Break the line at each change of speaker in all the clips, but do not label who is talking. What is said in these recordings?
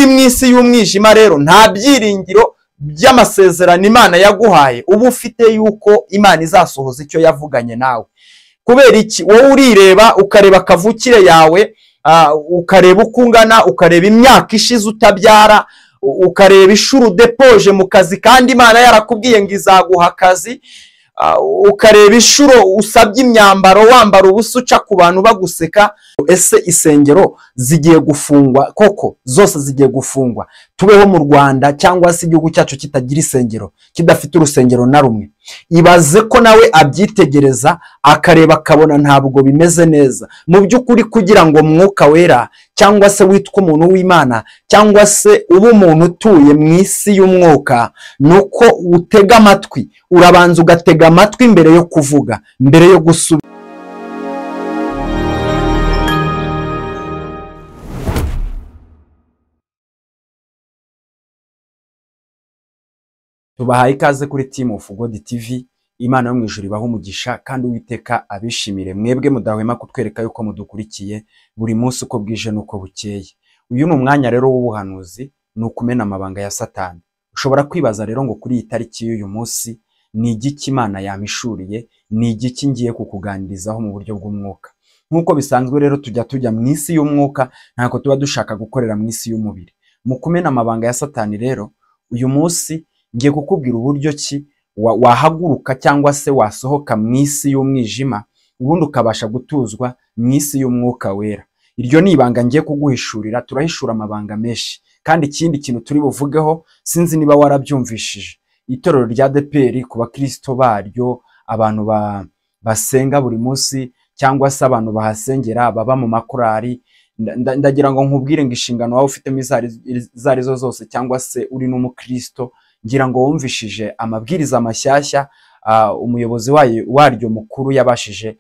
Iyo uri mu isi y'umwijima rero nta byiringiro by'amasezerano Imana yaguhaye uba ufite yuko Imana izasohoza icyo yavuganye nawe. Kubera iki? Wowe urireba ukareba kavukire yawe, ukareba uko ungana, ukareba imyaka ishize utabyara, ukareba ishuri udepoje mu kazi kandi Imana yarakubwiye ngo izaguha akazi, ukareba inshuro usabye imyambaro wambara ubusa uca ku bantu baguseka. Ese isengero zigiye gufungwa koko? Zose zigiye gufungwa? Tubeho mu Rwanda cyangwa se igihugu cyacu kitagira isengero, kidafite urusengero na rumwe? Ibaze ko nawe abyitegereza akareba akabona ntabwo bimeze neza. Mu by'ukuri kugira ngo Mwuka Wera cyangwa se witwa umuntu w'Imana cyangwa se ube umuntu utuye mu isi y'umwuka, nuko utega amatwi, urabanza ugatega amatwi mbere yo kuvuga, mbere yo gusubiza. Tubahaye ikaze kuri Team of God TV. Imana yo mu ijuru ibahe umugisha kandi Uwiteka abishimire mwebwe mudahwema kutwereka yuko mudukurikiye buri munsi uko bwije n'uko bukeye. Uyu ni umwanya rero w'ubuhanuzi, ni ukumena amabanga ya Satani. Ushobora kwibaza rero ngo kuri iyi tariki y'uyu munsi ni igiki Imana yamishuriye, ni igiki ngiye kukuganirizaho mu buryo bw'umwuka. Nk'uko bisanzwe rero tujya mu isi y'umwuka, ntabwo tuba dushaka gukorera mu isi y'umubiri. Mu kumena amabanga ya Satani rero uyu munsi ngiye kukubwira uburyo ki wahaguruka cyangwa se wasohoka mu isi y'umwijima ubundi ukabasha gutuzwa mu isi y'umwuka wera. Iryo ni ibanga ngiye kuguhishurira. Turahishura amabanga menshi, kandi ikindi kintu turi buvugeho sinzi niba warabyumvishije, itorero rya ADEPR ku bakristo baryo, abantu basenga buri munsi cyangwa se abantu bahasengera baba mu makorari, ndagira ngo nkubwire ngo inshingano waba ufitemo izo arizo zose cyangwa se uri n'umukristo, ngira ngo wumvishije amabwiriza mashyashya umuyobozi waryo mukuru yabashije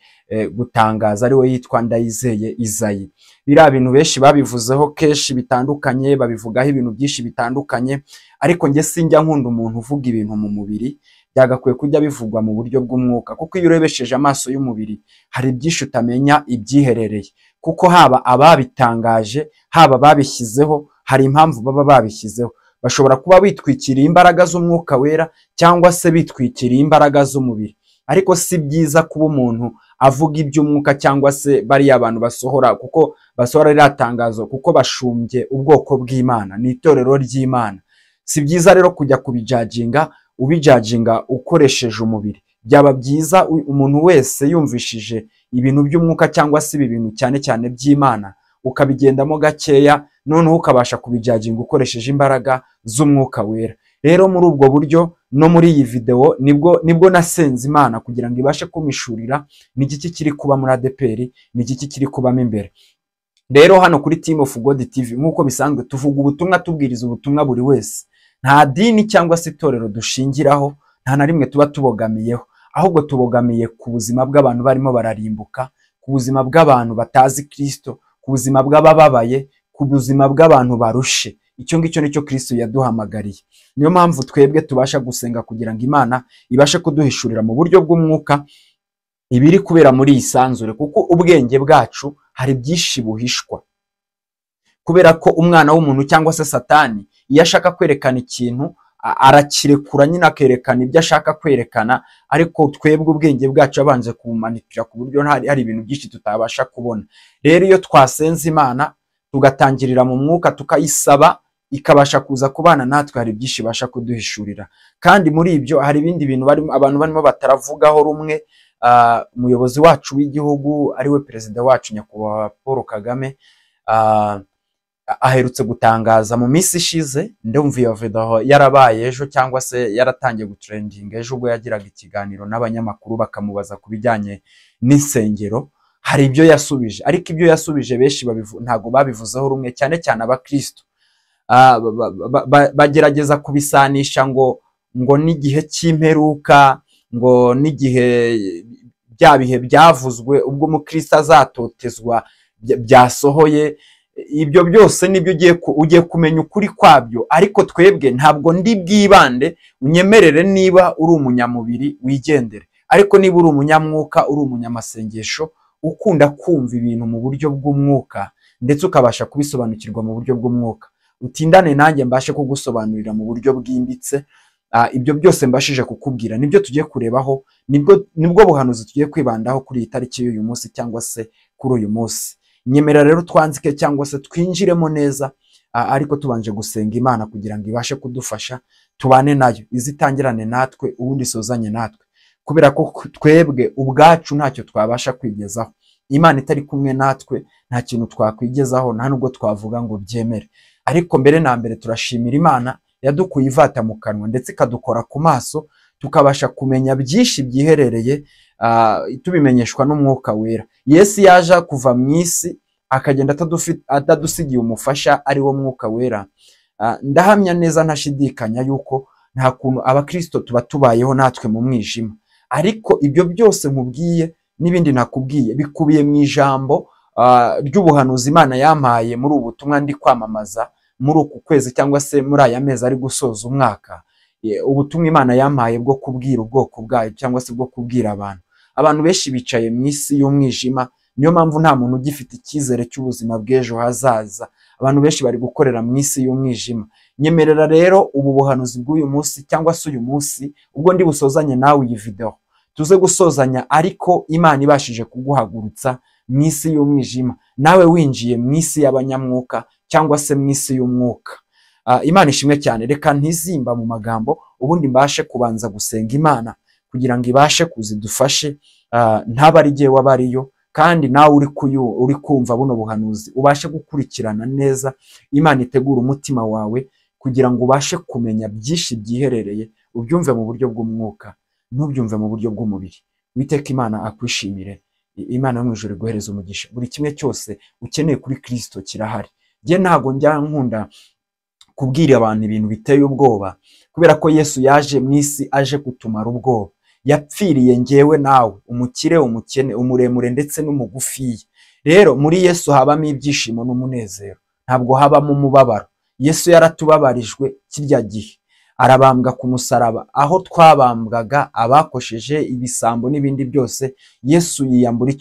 gutangaza, ari we yitwa Ndayizeye Isaie. Biriya bintu benshi babivuzeho kenshi bitandukanye, babivugaho ibintu byinshi bitandukanye, ariko njye sinjya nkunda umuntu uvuga ibintu mu mubiri, byagakwiye kujya bivugwa mu buryo bw'umwuka, kuko iyo urebesheje amaso y'umubiri hari byinshi utamenya ibyiherereye, kuko haba ababitangaje haba babishyizeho hari impamvu baba babishyizeho. Bashobora kuba bitwikiriye imbaraga z'umwuka wera cyangwa se bitwikiriye imbaraga z'umubiri. Ariko si byiza kuba umuntu avuga iby'umwuka cyangwa se bariya abantu basohora, kuko basohora ririya tangazo kuko bashumbye ubwoko bw'Imana, ni itorero ry'Imana. Si byiza rero kujya kubijajinga, ubijajinga ukoresheje umubiri. Byaba byiza umuntu wese yumvishije ibintu by'umwuka cyangwa se ibi bintu cyane cyane by'Imana, ukabigendamo gakeya, noneho ukabasha kubijajinga ukoresheje imbaraga z'umwuka wera. Rero muri ubwo buryo no muri iyi video nibwo nasenze Imana kugira ngo ibashe kumishurira ni igiki kiri kuba muri ADEPR, ni igiki kiri kubamo imbere. Rero hano kuri Team of God TV nk'uko bisanzwe tuvuga ubutumwa, tubwiriza ubutumwa buri wese. Nta dini cyangwa se itorero dushingiraho, nta na rimwe tuba tubogamiyeho, ahubwo tubogamiye ku buzima bw'abantu barimo bararimbuka, ku buzima bw'abantu batazi Kristo, ku buzima bw'abababaye, ku buzima bw'abantu barushe. Icyo ngicyo nicyo Kristo yaduhamagariye. Niyo mpamvu twebwe tubasha gusenga kugira ngo Imana ibashe kuduhishurira mu buryo bw'umwuka ibiri kubera muri iyi sanzure, kuko ubwenge bwacu hari byinshi buhishwa. Kubera ko umwana w'umuntu cyangwa se Satani iyo ashaka kwerekana ikintu arakirekura nyine akerekana ibyo ashaka kwerekana, ariko twebwe ubwenge bwacu abanze kubumanipira ku buryo hari ibintu byinshi tutabasha kubona. Rero iyo twasenze Imana tugatangirira mu mwuka tukayisaba ikabasha kuza kubana natwe, hari byinshi ibasha kuduhishurira. Kandi muri ibyo hari ibindi bintu abantu barimo bataravugaho rumwe. Umuyobozi wacu w'igihugu ari we perezida wacu nyakubahwa Paul Kagame aherutse gutangaza mu minsi ishize, ndumva iyo video yarabaye ejo cyangwa se yaratangiye gutrendinga ejo, ubwo yagiraga ikiganiro n'abanyamakuru bakamubaza ku bijyanye n'insengero, hari ibyo yasubije, ariko ibyo yasubije benshi ntago babivuzeho rumwe, cyane cyane abakristo bagerageza kubisanisha ngo n'igihe cy'imperuka, ngo n'igihe bya bihe byavuzwe ubwo umukristo azatotezwa byasohoye. Ibyo byose nibyo ugiye kumenya ukuri kwabyo, ariko twebwe ntabwo ndi bwibande. Unyemerere niba uri umunyamubiri wigendere, ariko niba uri umunyamwuka, uri umunyamasengesho, ukunda kumva ibintu mu buryo bw'umwuka ndetse ukabasha kubisobanukirwa mu buryo bw'umwuka, Utindane nanjye mbashe kugusobanurira mu buryo bwimbitse. Ibyo byose mbashije kukubwira nibyo tugiye kurebaho, nibwo buhanuzi tugiye kwibandaho kuri iyi tariki y'uyu munsi cyangwa se kuri uyu munsi. Nyemera rero twanzike cyangwa se twinjiremo neza, ariko tubanje gusenga Imana kugira ngo ibashe kudufasha, tubane nayo, izitangirane natwe ubundi isozanye natwe, kubera ko twebwe ubwacu ntacyo twabasha kwigezaho. Imana itari kumwe natwe nta kintu twakwigezaho, nta nubwo twavuga ngo byemere. Ariko mbere na mbere turashimira Imana yadukuye ivata mu kanwa ndetse ikadukora ku maso, tukabasha kumenya byinshi byiherereye, tubimenyeshwa n'Umwuka Wera. Yesu yaje kuva mu isi akagenda atadusigiye umufasha ari wo Mwuka Wera. Ndahamya neza ntashidikanya yuko nta kuntu abakristo tuba tubayeho natwe mu mwijima. Ariko ibyo byose nkubwiye n'ibindi nakubwiye bikubiye mu ijambo ry'ubuhanuzi Imana yampaye muri ubu butumwa ndi kwamamaza muri uku kwezi cyangwa se muri aya mezi ari gusoza umwaka. Ubutumwa Imana yampaye bwo kubwira ubwoko bwayo cyangwa se bwo kubwira abantu. Abantu benshi bicaye mu isi y'umwijima, niyo mpamvu nta muntu ugifite icyizere cy'ubuzima bw'ejo hazaza. Abantu benshi bari gukorera mu isi y'umwijima. Nyemerera rero ubu buhanuzi bw'uyu munsi cyangwa se uyu munsi ubwo ndi busozanye nawe iyi video, tuze gusozanya ariko Imana ibashije kuguhagurutsa mu isi y'umwijima, nawe winjiye mu isi y'abanyamwuka cyangwa se mu isi y'umwuka. Imana ishimwe cyane. Reka ntizimba mu magambo, ubundi mbashe kubanza gusenga Imana kugira ngo ibashe kuzidufashe, ntaba ari jyewe wabariyo, kandi nawe uri kumva buno buhanuzi ubashe gukurikirana neza. Imana itegura umutima wawe kugira ngo ubashe kumenya byinshi byiherereye, ubyumve mu buryo bw'umwuka, ntubyumve mu buryo bw'umubiri. Uwiteka Imana akwishimire. Imana yo mu ijuru iguhereze umugisha. Buri kimwe cyose ukeneye kuri Kristo kirahari. Jye ntago njya nkunda kubwira abantu ibintu biteye ubwoba, kubera ko Yesu yaje mu isi aje kutumara ubwoba. Yapfiriye njyewe nawe, umukire, umukene, umuremure ndetse n'umugufiya. Rero muri Yesu habamo ibyishimo n'umunezero, ntabwo habamo umubabaro. Yesu yaratubabarijwe kirya gihe, arabambwa ku musaraba, aho twabambwaga abakosheje ibisambo n'ibindi byose. Yesu yiyambura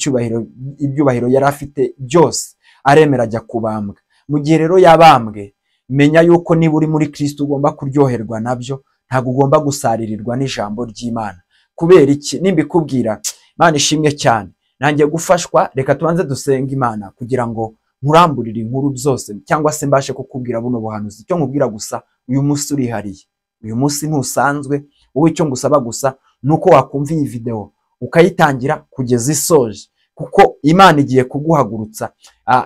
ibyubahiro yari afite byose, aremera ajya kubambwa. Mu gihe rero yabambwe, menya yuko niba uri muri Kristo ugomba kuryoherwa nabyo, ntabwo ugomba gusaririrwa n'ijambo ry'Imana. Kubera iki? Nimbikubwira, Imana ishimwe cyane, nanjye gufashwa. Reka tubanze dusenge Imana kugira ngo nkuramburire inkuru zose cyangwa se mbashe kukubwira buno buhanuzi. Icyo nkubwira gusa, uyu munsi urihariye, uyu munsi ntusanzwe. Wowe icyo ngusaba gusa nuko wakumva iyi video ukayitangira kugeza isoje, kuko Imana igiye kuguhagurutsa.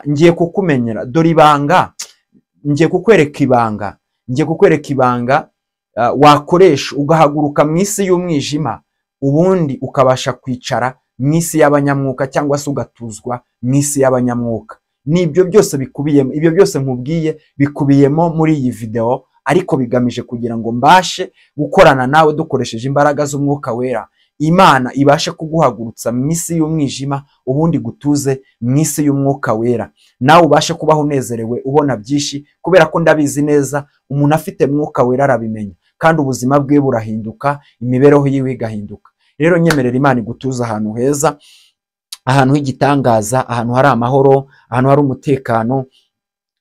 Ngiye kukumenyera, dore ibanga, ngiye kukwereka ibanga, ngiye kukwereka ibanga wakoresha ugahaguruka mu isi y'umwijima, ubundi ukabasha kwicara mu isi y'abanyamwuka cyangwa se ugatuzwa mu isi y'abanyamwuka. Nibyo byose bikubiyemo, ibyo byose nkubwiye bikubiyemo muri iyi video, ariko bigamije kugira ngo mbashe gukorana nawe dukoresheje imbaraga z'Umwuka Wera. Imana ibashe kuguhagurutsa mu isi y'umwijima, ubundi gutuze mu isi y'Umwuka Wera, nawe ubashe kubaho unezerewe ubona byinshi, kubera ko ndabizi neza umuntu afite Mwuka Wera arabimenya, kandi ubuzima bwe burahinduka, imibereho yiwe igahinduka. Rero nyemerera Imana igutuze ahantu heza, ahantu h'igitangaza, ahantu hari amahoro, ahantu hari umutekano,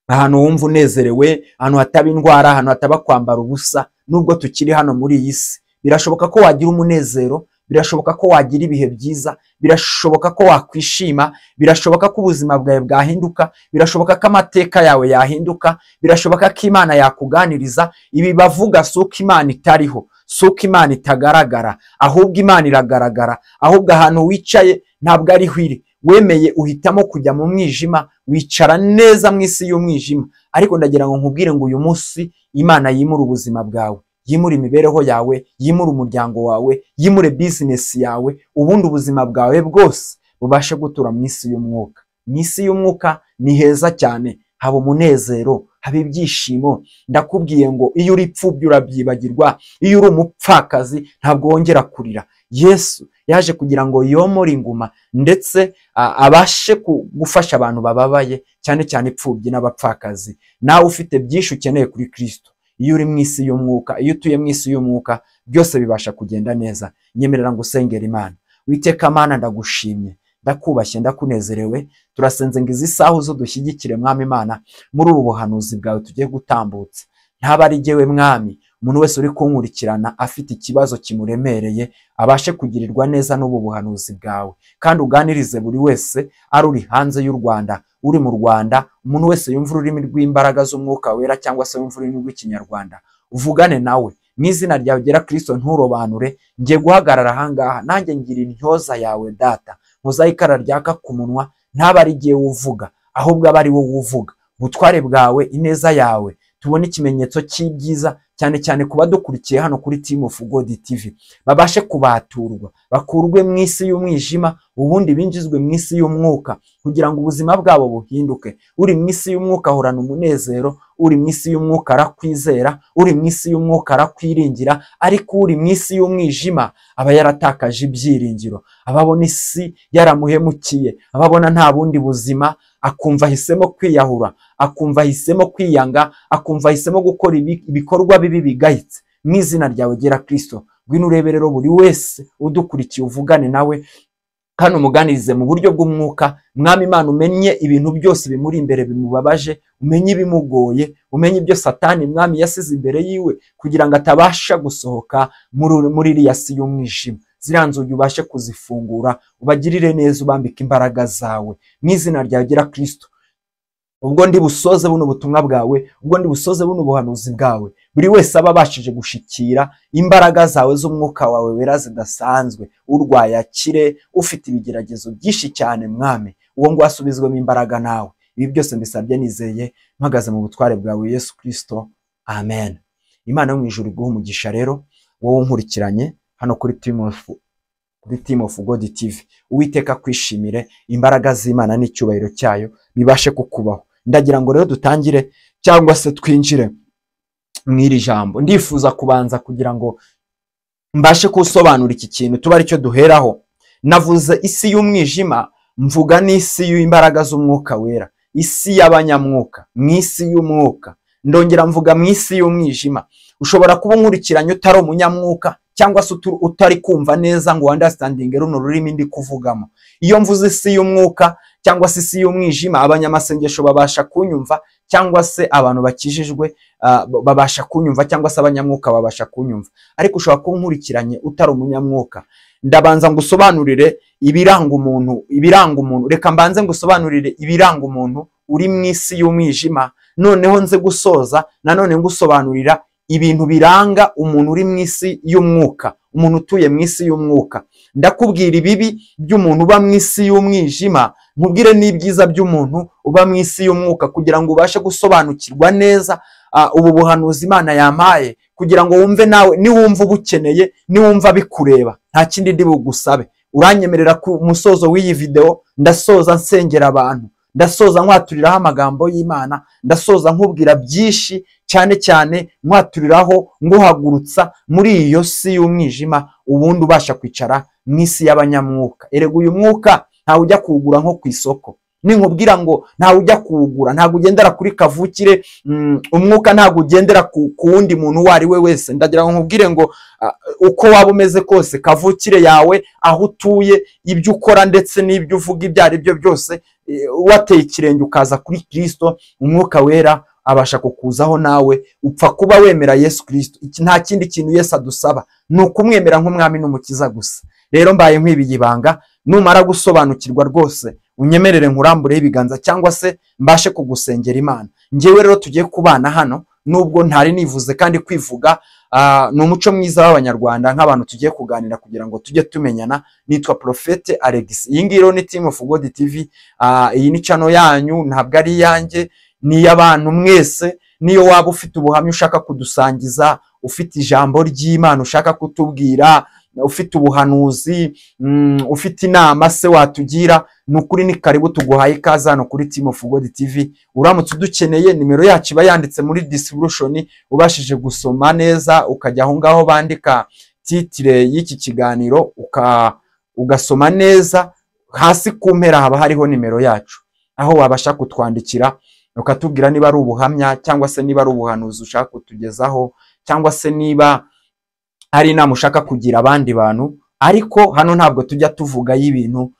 ahantu wumva unezerewe, ahantu hataba indwara, ahantu hataba kwambara ubusa. Nubwo tukiri hano muri iyi si, birashoboka ko wagira umunezero, birashoboka ko wagira ibihe byiza, birashoboka ko wakwishima, birashoboka ko ubuzima bwawe bwahinduka, birashoboka ko amateka yawe yahinduka, birashoboka ko Imana yakuganiriza. Ibi bavuga si uko Imana itariho, si uko Imana itagaragara, ahubwo Imana iragaragara. Ahubwo ahantu wicaye ntabwo ariho iri. Wemeye uhitamo kujya mu mwijima, wicara neza mu isi y'umwijima. Ariko ndagira ngo nkubwire ngo uyu munsi Imana yimura ubuzima bwawe, yimure imibereho yawe, yimure umuryango wawe, yimure business yawe, ubundi ubuzima bwawe bwose bubashe gutura mu isi y'umwuka. Mu isi y'umwuka ni heza cyane, haba umunezero, haba ibyishimo. Ndakubwiye ngo iyo uri ipfubyi urabyibagirwa, iyo uri umupfakazi ntabwo wongera kurira. Yesu yaje kugira ngo yomore inguma ndetse abashe gufasha abantu bababaye, cyane cyane ipfubyi n'abapfakazi. Nawe ufite byinshi ukeneye kuri Kristo, iyo uri mu isi y'umwuka, iyo utuye mu isi y'umwuka, byose bibasha kugenda neza. Nyemerera ngo usengere Imana. Witeka Mana, ndagushimye, Ndakubashye, ndakunezerewe. Turasenze ngo izi saha zo dushyigikire, Mwami Imana, muri ubu buhanuzi bwawe tugiye gutambutsa. Ntaba ari jyewe, Mwami, umuntu wese uri kunkurikirana afite ikibazo kimuremereye abashe kugirirwa neza n'ubu buhanuzi bwawe, kandi uganirize buri wese, ari uri hanze y'u Rwanda, uri mu Rwanda, umuntu wese yumva ururimi rw'imbaraga z'Umwuka Wera cyangwa se yumva ururimi rw'Ikinyarwanda, uvugane nawe mu izina ryawe gera Kristo. Nturobanure, ngiye guhagarara ahangaha nanjye ngira intyoza yawe Data, nkozaho ikara ryaka ku munwa, ntaba ari jyewe uvuga, ahubwo abe ari wowe uvuga. Ubutware bwawe, ineza yawe, tubone ikimenyetso cy'ibyiza, cyane cyane ku badukurikiye hano kuri Team of God TV, babashe kubaturwa, bakurwe mu isi y'umwijima, ubundi binjizwe mu isi y'umwuka, kugira ngo ubuzima bwabo buhinduke. Uri mu isi y'umwuka ahorana umunezero, uri mu isi y'umwuka arakwizera, uri mu isi y'umwuka arakwiringira, ariko uri mu isi y'umwijima aba yaratakaje ibyiringiro, ababona isi yaramuhemukiye, ababona nta bundi buzima, akumva ahisemo kwiyahura, akumva ahisemo kwiyanga, akumva ahisemo gukora ibikorwa bibi bigayitse. Mu izina ryawe gera Kristo, ngwino urebe rero buri wese udukurikiye, uvugane nawe kandi umuganirize mu buryo bw'umwuka. Mwami Imana, umenye ibintu byose bimuri imbere bimubabaje, umenye ibimugoye, umenye ibyo Satani, Mwami, yasize imbere yiwe kugira ngo atabasha gusohoka muri iriya si y'umwijima. Ziriya nzugi ubashe kuzifungura, ubagirire neza, ubambike imbaraga zawe mu izina ryawe gera Kristo. Ubwo ndi busoze buno butumwa bwawe, ubwo ndi busoze buno buhanuzi bwawe, buri wese aba abashije gushikira imbaraga zawe z'Umwuka wawe Wera zidasanzwe. Urwaye akire, ufite ibigeragezo byinshi cyane, Mwami, uwo ngo asubizwemo imbaraga nawe. Ibi byose mbisabye nizeye, mpagaze mu butware bwawe Yesu Kristo, amen. Imana yo mu ijuru iguhe umugisha rero, wowe unkurikiranye hano kuri Team of God TV. Uwiteka kwishimire, imbaraga z'Imana n'icyubahiro cyayo bibashe kukubaho. Ndagira ngo rero dutangire cyangwa se twinjire mu iri jambo. Ndifuza kubanza kugira ngo mbashe gusobanura iki kintu, tuba aricyo duheraho. Navuze isi y'umwijima, mvuga n'isi y'imbaraga z'Umwuka Wera, isi y'abanyamwuka, mu isi y'umwuka. Ndongera mvuga mu isi y'umwijima. Ushobora kuba unkurikiranye utari umunyamwuka, cyangwa se utari kumva neza ngo understanding runo rurimi ndi kuvugamo. Iyo mvuze isi y'umwuka cyangwa se isi y'umwijima, abanyamasengesho babasha kunyumva, cyangwa se abantu bakijijwe babasha kunyumva, cyangwa se abanyamwuka babasha kunyumva. Ariko ushobora kuba unkurikiranye utari umunyamwuka. Ndabanza ngusobanurire ibiranga umuntu, ibiranga umuntu. Reka mbanze ngusobanurire ibiranga umuntu uri mu isi y'umwijima, noneho nze gusoza nanone ngusobanurira ibintu biranga umuntu uri mu isi y'umwuka, umuntu utuye mu isi y'umwuka. Ndakubwira ibibi by'umuntu uba mu isi y'umwijima, nkubwire n'ibyiza by'umuntu uba mu isi y'umwuka, kugira ngo ubashe gusobanukirwa neza ubu buhanuzi Imana yampaye, kugira ngo wumve nawe niwumva ubukeneye, niwumva bikureba. Nta kindi ndi bugusabe, uranyemerera ku musozo w'iyi video ndasoza nsengera abantu, ndasoza nkwaturiraho amagambo y'Imana, ndasoza nkubwira byinshi, cyane cyane nkwaturiraho nguhagurutsa muri iyo si y'umwijima, ubundi ubasha kwicara mu isi y'abanyamwuka. Erega uyu mwuka ntawe ujya kuwugura nko ku isoko. Ninkubwira ngo ntawe ujya kuwugura, ntabwo ugendera kuri kavukire, umwuka ntabwo ugendera ku wundi muntu uwo ari we wese. Ndagira ngo nkubwire ngo uko waba umeze kose, kavukire yawe, aho utuye, ibyo ukora ndetse n'ibyo uvuga, ibyo ari byo byose, wateye ikirenge ukaza kuri Kristo, Umwuka Wera abasha kukuzaho nawe, upfa kuba wemera Yesu Kristo. Iki nta kindi kintu Yesu adusaba, ni ukumwemera nk'Umwami n'Umukiza gusa. Rero mbaye nkwibiye ibanga, numara gusobanukirwa rwose unyemerere nkurambureho ibiganza cyangwa se mbashe kugusengera Imana. Ngewe rero tugiye kubana hano, nubwo ntari nivuze, kandi kwivuga ni umuco mwiza w'Abanyarwanda, nk'abantu tugiye kuganira kugira ngo tujye tumenyana, nitwa Prophète Alex. Iyi ngiyi rero ni Team of God TV. Iyi ni channel yanyu, ntabwo ari iyanjye, ni iy'abantu mwese. Niyo waba ufite ubuhamya ushaka kudusangiza, ufite ijambo ry'Imana ushaka kutubwira, ufite ubuhanuzi, ufite inama se watugira, ni ukuri ni karibu, tuguhaye ikaze hano kuri Team of God TV. Uramutse udukeneye, nimero yacu iba yanditse muri description. Ubashije gusoma neza, ukajya aho ngaho bandika titre y'iki kiganiro, ugasoma neza hasi ku mpera haba hariho nimero yacu, aho wabasha kutwandikira ukatubwira niba ari ubuhamya, cyangwa se niba ari ubuhanuzi ushaka kutugezaho, cyangwa se niba hari inama ushaka kugira abandi bantu. Ariko hano ntabwo tujya tuvuga y'ibintu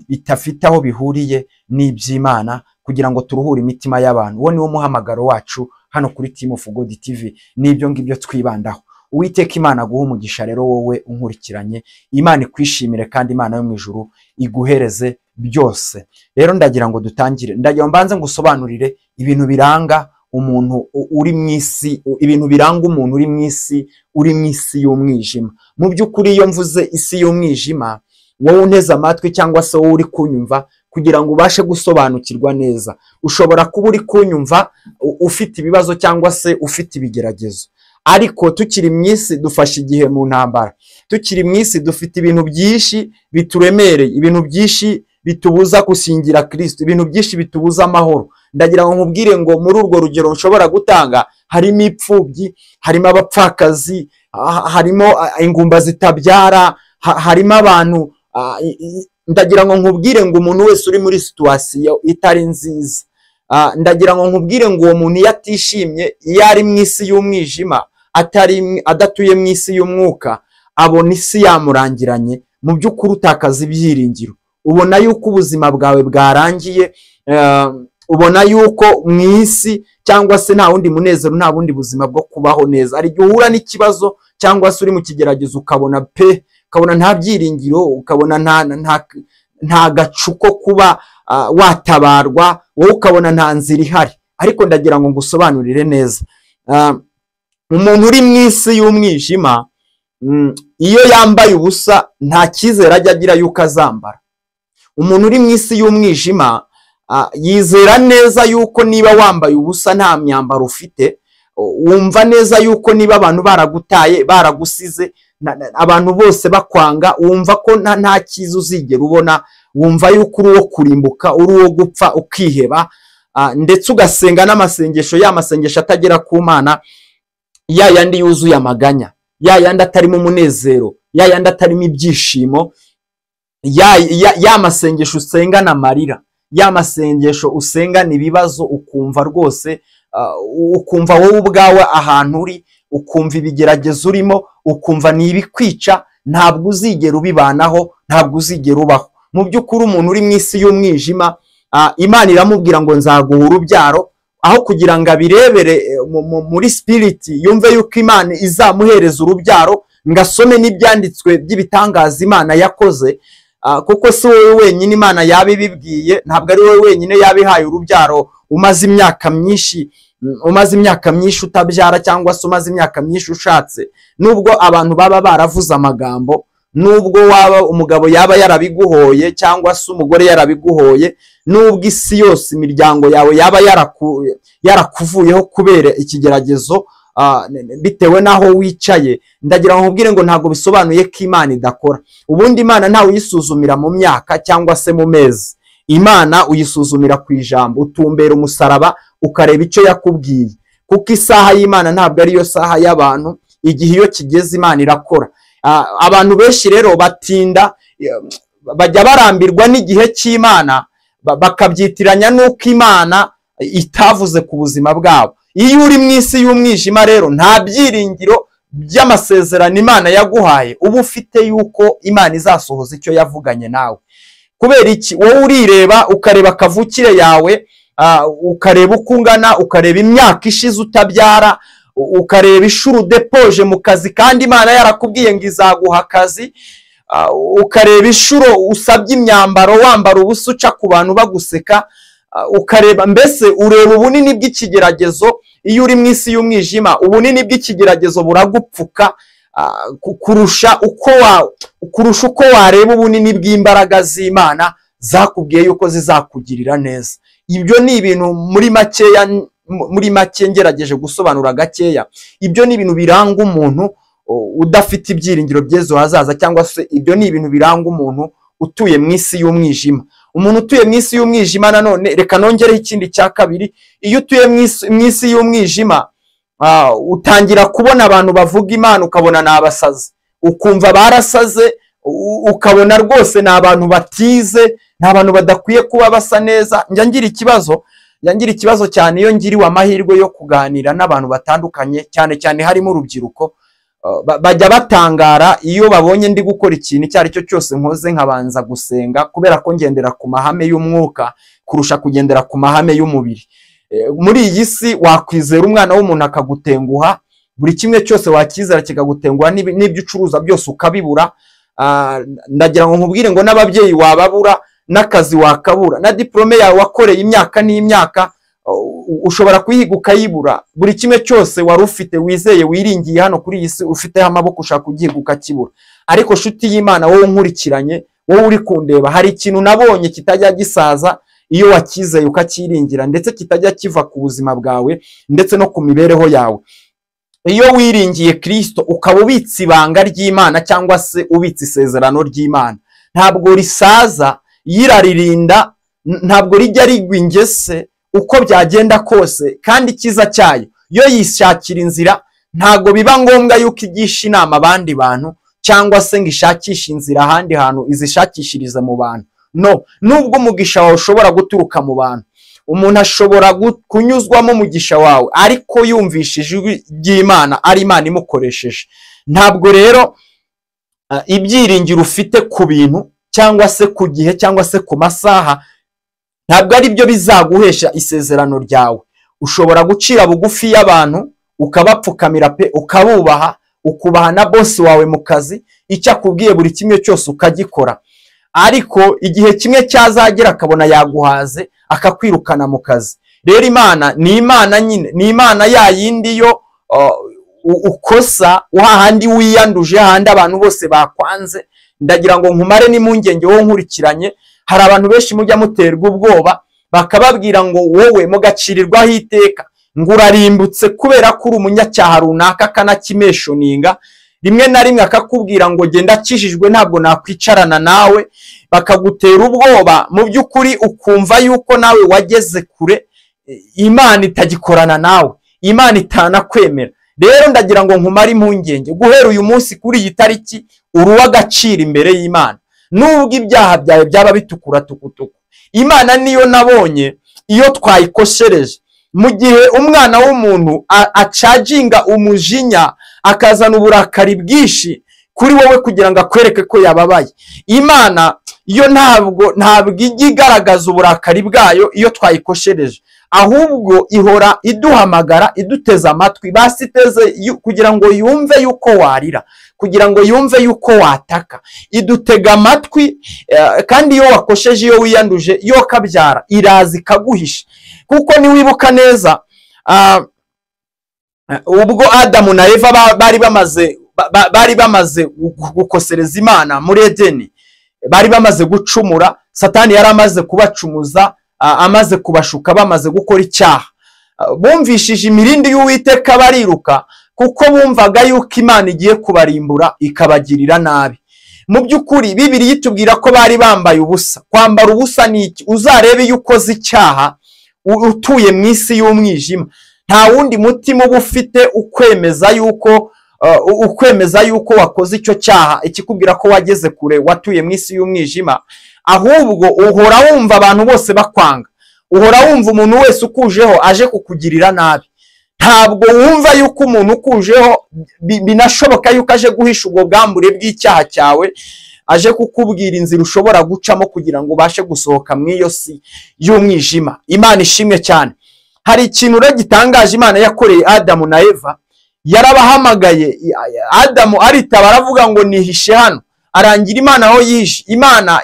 bitafite aho bihuriye n'iby'Imana, kugira ngo turuhure imitima y'abantu. Uwo niwo muhamagaro wacu hano kuri Team of God TV, n'ibyo ngibyo twibandaho. Uwiteka Imana aguhe umugisha rero wowe unkurikiranye, Imana ikwishimire kandi Imana yo mu ijuru iguhereze byose. Rero ndagira ngo dutangire, ndagira ngo mbanze ngusobanurire ibintu biranga umuntu uri mu isi, ibintu biranga umuntu uri mu isi, uri mu isi y'umwijima. Mu by'ukuri iyo mvuze isi y'umwijima, wowe unteze amatwi cyangwa se wowe uri kunyumva, kugira ngo ubashe gusobanukirwa neza, ushobora kuba uri kunyumva ufite ibibazo cyangwa se ufite ibigeragezo, ariko tukiri mu isi dufashe igihe mu ntambara, tukiri mu isi dufite ibintu byinshi bituremereye, ibintu byinshi bitubuza gusingira Kristo, ibintu byinshi bitubuza amahoro. Ndagira ngo nkubwire ngo muri urwo rugero nshobora gutanga harimo imfubyi, harimo abapfakazi, harimo ingumba zitabyara, harimo abantu. Ndagira ngo nkubwire ngo umuntu wese uri muri situation itari nziza, ndagira ngo nkubwire ngo uwo muntu iyo atishimye, iyo ari mu isi y'umwijima, atari adatuye mu isi y'umwuka, abona isi yamurangiranye. Mu by'ukuri utakaza ibyiringiro, ubona yuko ubuzima bwawe bwarangiye, ubona yuko mu isi cyangwa se nta wundi munezero, nta bundi buzima bwo kubaho neza. Hari igihe uhura n'ikibazo cyangwa se uri mu kigeragezo ukabona pe, ukabona nta byiringiro, ukabona nta gacu ko kuba watabarwa, wowe ukabona nta nzira ihari. Ariko ndagira ngo ngusobanurire neza, umuntu uri mu isi y'umwijima iyo yambaye ubusa nta cyizere ajya agira yuko azambara. Umuntu uri mu isi y'umwijima yizera neza yuko niba wambaye ubusa nta myambaro ufite, wumva neza yuko niba abantu baragutaye, baragusize, abantu bose bakwanga, wumva ko nta cyiza uzigera ubona, wumva yuko uri uwo kurimbuka, uri uwo gupfa, ukiheba, ndetse ugasenga n'amasengesho, ya masengesho atagera ku Mana, ya yandi yuzuye amaganya, ya yandi atarimo umunezero, ya yandi atarimo ibyishimo, ya masengesho usengana amarira, ya masengesho usengana ibibazo, ukumva rwose, ukumva wowe ubwawe ahantu uri, ukumva ibigeragezo urimo, ukumva ni ibikwica, ntabwo uzigera ubibanaho, ntabwo uzigera ubaho. Mu by'ukuri umuntu uri mu isi y'umwijima, Imana iramubwira ngo nzaguha urubyaro, aho kugira ngo abirebere muri spirit, yumve yuko Imana izamuhereza urubyaro, ngasome n'ibyanditswe by'ibitangaza Imana yakoze, kuko si wowe wenyine Imana yabibibwiye, ntabwo ari wowe wenyine yabihaye urubyaro umaze imyaka myinshi, umaze imyaka myinshi utabyara, cyangwa se umaze imyaka myinshi ushatse. Nubwo abantu baba baravuze amagambo, nubwo waba umugabo yaba yarabiguhoye cyangwa se umugore yarabiguhoye, nubwo isi yose imiryango yawe yaba yarakuvuyeho kubera ikigeragezo, bitewe naho wicaye, ndagira ngo nkubwire ngo ntabwo bisobanuye ko Imana idakora. Ubundi Imana ntawe uyisuzumira mu myaka cyangwa se mu mezi, Imana uyisuzumira ku ijambo, utumbera umusaraba ukareba icyo yakubwiye, kuko isaha y'Imana ntabwo ariyo saha y'abantu. Igihe iyo kigeze Imana irakora. Abantu benshi rero batinda, bajya barambirwa n'igihe cy'Imana, bakabyitiranya n'uko Imana itavuze ku buzima bwabo. Iyo uri mu isi y'umwijima rero nta byiringiro by'amasezerano Imana yaguhaye uba ufite yuko Imana izasohoza icyo yavuganye nawe. Kubera iki? Wowe urireba, ukareba kavukire yawe, ukareba uko ungana, ukareba imyaka ishize utabyara, ukareba ishuri udepoje mu kazi kandi Imana yarakubwiye ngo izaguha akazi, ukareba ishuro usabye imyambaro wambara ubusa uca ku bantu baguseka, ukareba mbese ureba ubunini bw'ikigeragezo. Iyo uri mu isi y'umwijima ubunini bw'ikigeragezo buragupfuka kurusha uko wareba ubunini bw'imbaraga z'Imana zakubwiye yuko zizakugirira neza. Ibyo ni ibintu muri makeya, muri make ngerageje gusobanura gakeya. Ibyo ni ibintu biranga umuntu udafite ibyiringiro by'ejo hazaza, cyangwa se ibyo ni ibintu biranga umuntu utuye mu isi y'umwijima. Umuntu utuye mu isi y'umwijima nanone, reka nongereho ikindi cya kabiri, iyo utuye mu isi y'umwijima utangira kubona abantu bavuga Imana ukabona ni abasazi, ukumva barasaze, ukabona rwose ni abantu batize, ni abantu badakwiye kuba basa neza. Njya ngira ikibazo cyane iyo ngiriwe amahirwe yo kuganira n'abantu batandukanye, cyane cyane harimo urubyiruko. bajya batangara iyo babonye ndi gukora ikintu icyo ari cyo cyose nkoze nkabanza gusenga, kubera ko ngendera ku mahame y'umwuka kurusha kugendera ku mahame y'umubiri. Muri iyi si wakwizera umwana w'umuntu akagutenguha, buri kimwe cyose wakizera kikagutenguha, n'ibyo ucuruza byose ukabibura. Ndagira ngo nkubwire ngo n'ababyeyi wababura, n'akazi wakabura, na diplome yawe wakoreye imyaka n'imyaka ushobora kuyiga ukayibura. Buri kimwe cyose wari ufite wizeye wiringiye hano kuri iyi si ufiteho amaboko ushaka kugiga ukakibura. Ariko shuti y'Imana, wowe nkurikiranye, wowe uri kundeba, hari ikintu nabonye kitajya gisaza iyo wakizeye ukakiringira, ndetse kitajya kiva ku buzima bwawe ndetse no ku mibereho yawe. Iyo wiringiye Kristo ukaba ubitse ibanga ry'Imana cyangwa se ubitse isezerano ry'Imana, ntabwo risaza, yiraririnda, ntabwo rijya rigwa ingese uko byagenda kose. Kandi icyiza cyayo, yo yishakira inzira, ntabwo biba ngombwa yuko igisha inama abandi bantu cyangwa se ngo ishakishe inzira ahandi hantu izishakishiriza mu bantu. No, nubwo umugisha wawe ushobora guturuka mu bantu, umuntu ashobora kunyuzwamo umugisha wawe ariko yumvishije ijwi ry'Imana, ari Imana imukoresheje. Ntabwo rero ibyiringiro ufite ku bintu cyangwa se ku gihe cyangwa se ku masaha, ntabwo ari byo bizaguhesha isezerano ryawe. Ushobora gucira bugufi y'abantu ukabapfukamira pe, ukabubaha, ukubaha na bosi wawe mu kazi, icyo akubwiye buri kimwe cyose ukagikora. Ariko igihe kimwe cyazagera akabona yaguhaze akakwirukana mu kazi. Rero Imana ni Imana nyine, ni Imana ya yindi yo ukosa hahandi wiyanduje, hahandi abantu bose bakwanze. Ndagira ngo nkumare n'impungenge wowe nkurikiranye. Hari abantu benshi mujya muterwa ubwoba bakababwira ngo wowe mugacirirwaho iteka, ngo urarimbutse kubera ko uri umunyacyaha runaka, akanakimeshoninga rimwe na rimwe akakubwira ngo genda akijijwe ntabwo nakwicarana nawe, bakagutera ubwoba. Mu by'ukuri ukumva yuko nawe wageze kure, Imana itagikorana nawe, Imana itanakwemera. Rero ndagira ngo nkumare impungenge, guhera uyu munsi kuri iyi tariki uri uw'agaciro imbere y'Imana, nubwo ibyaha byawe byaba bitukura tukutuku. Imana niyo nabonye iyo twayikoshereje. Mu gihe umwana w'umuntu acaginga umujinya akazana uburakari bwinshi kuri wowe kugira ngo akwereke ko yababaye, Imana yo ntabwo ijya igaragaza uburakari bwayo iyo twayikoshereje, ahubwo ihora iduhamagara iduteza amatwi, basiteze kugira ngo yumve yuko warira, kugira ngo yumve yuko wataka. Idutega amatwi, kandi iyo wakosheje, iyo wiyanduje, iyo kabyara iraza ikaguhisha. Kuko niwibuka neza ubwo Adamu na Eva bari bamaze gukosereza Imana muri Edeni, bari bamaze gucumura, Satani yari amaze kubacumuza, amaze kubashuka, bamaze gukora icyaha. Bumvishije imirindi y'Uwiteka bariruka, kuko bumvaga yuko Imana igiye kubarimbura ikabagirira nabi. Mu by'ukuri Bibiliya itubwira ko bari bambaye ubusa. Kwambara ubusa ni iki? Uzarebe iyo ukoze icyaha utuye mu isi y'umwijima, nta wundi mutima uba ufite ukwemeza yuko wakoze icyo cyaha, ikikubwira ko wageze kure, watuye mu isi y'umwijima. Ahubwo uhora wumva abantu bose bakwanga, uhora wumva umuntu wese ukujeho aje kukugirira nabi. Ntabwo wumva yuko umuntu ukujeho binashoboka yuko aje guhisha ubwo bwambure bw'icyaha cyawe, aje kukubwira inzira ushobora gucamo kugira ngo ubashe gusohoka mu iyo si y'umwijima. Imana ishimwe cyane. Hari ikintu rero gitangaje Imana yakoreye Adamu na Eva. Yarabahamagaye, Adamu aritaba aravuga ngo nihishe hano, arangira Imana aho yihishe. Imana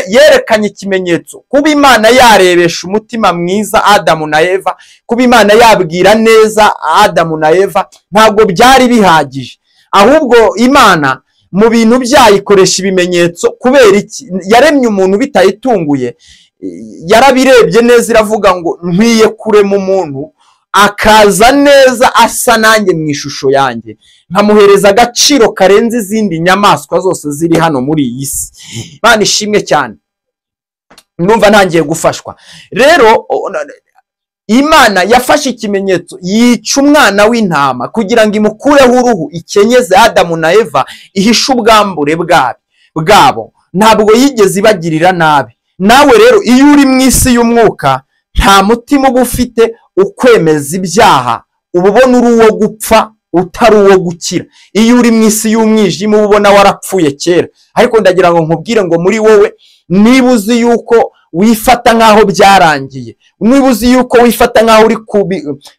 yerekanye ikimenyetso, kuba Imana yarebesha umutima mwiza Adamu na Eva, kuba Imana yabwira neza Adamu na Eva, ntabwo byari bihagije. Ahubwo Imana mu bintu byayikoresha ibimenyetso. Kubera iki? Yaremye umuntu bitayitunguye, yarabirebye neza iravuga ngo nkwiye kurema umuntu akaza neza asa nanjye mu ishusho yanjye, nkamuhereza agaciro karenze izindi nyamaswa zose ziri hano muri iyi si. Imana ishimwe cyane. Ndumva ntangiye gufashwa. Rero Imana yafashe ikimenyetso yica umwana w'intama kugira ngo imukureho uruhu, ikenyeze Adamu na Eva, ihishe ubwambure bwabo. Ntabwo yigeze ibagirira nabi. Nawe rero iyo uri mu isi y'umwuka nta mutima uba ufite ukwemeza ibyaha, uba ubona uri uwo gupfa utari uwo gukira. Iyo uri mu isi y'umwijima uba ubona warapfuye kera, ariko ndagira ngo nkubwire ngo muri wowe niba uzi yuko wifata nk'aho byarangiye, niba uzi yuko wifata nk'aho uri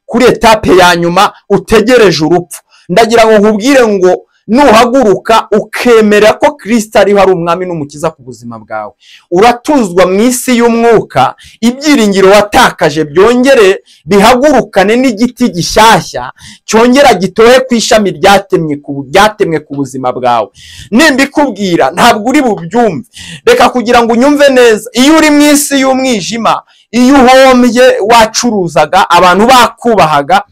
kuri etape ya nyuma utegereje urupfu, ndagira ngo nkubwire ngo nuhaguruka ukemera ko Kristo ariho ari umwami n'umukiza ku buzima bwawe, uratuzwa mu isi y'umwuka, ibyiringiro watakaje byongere bihagurukane n'igiti gishyashya cyongera gitohe ku ishami ryatemwe ku buzima bwawe. Nimbikubwira ntabwo uri bubyumve, reka kugira ngo unyumve neza. Iyo uri mu isi y'umwijima, iyo uhombye wacuruzaga, abantu bakubahaga,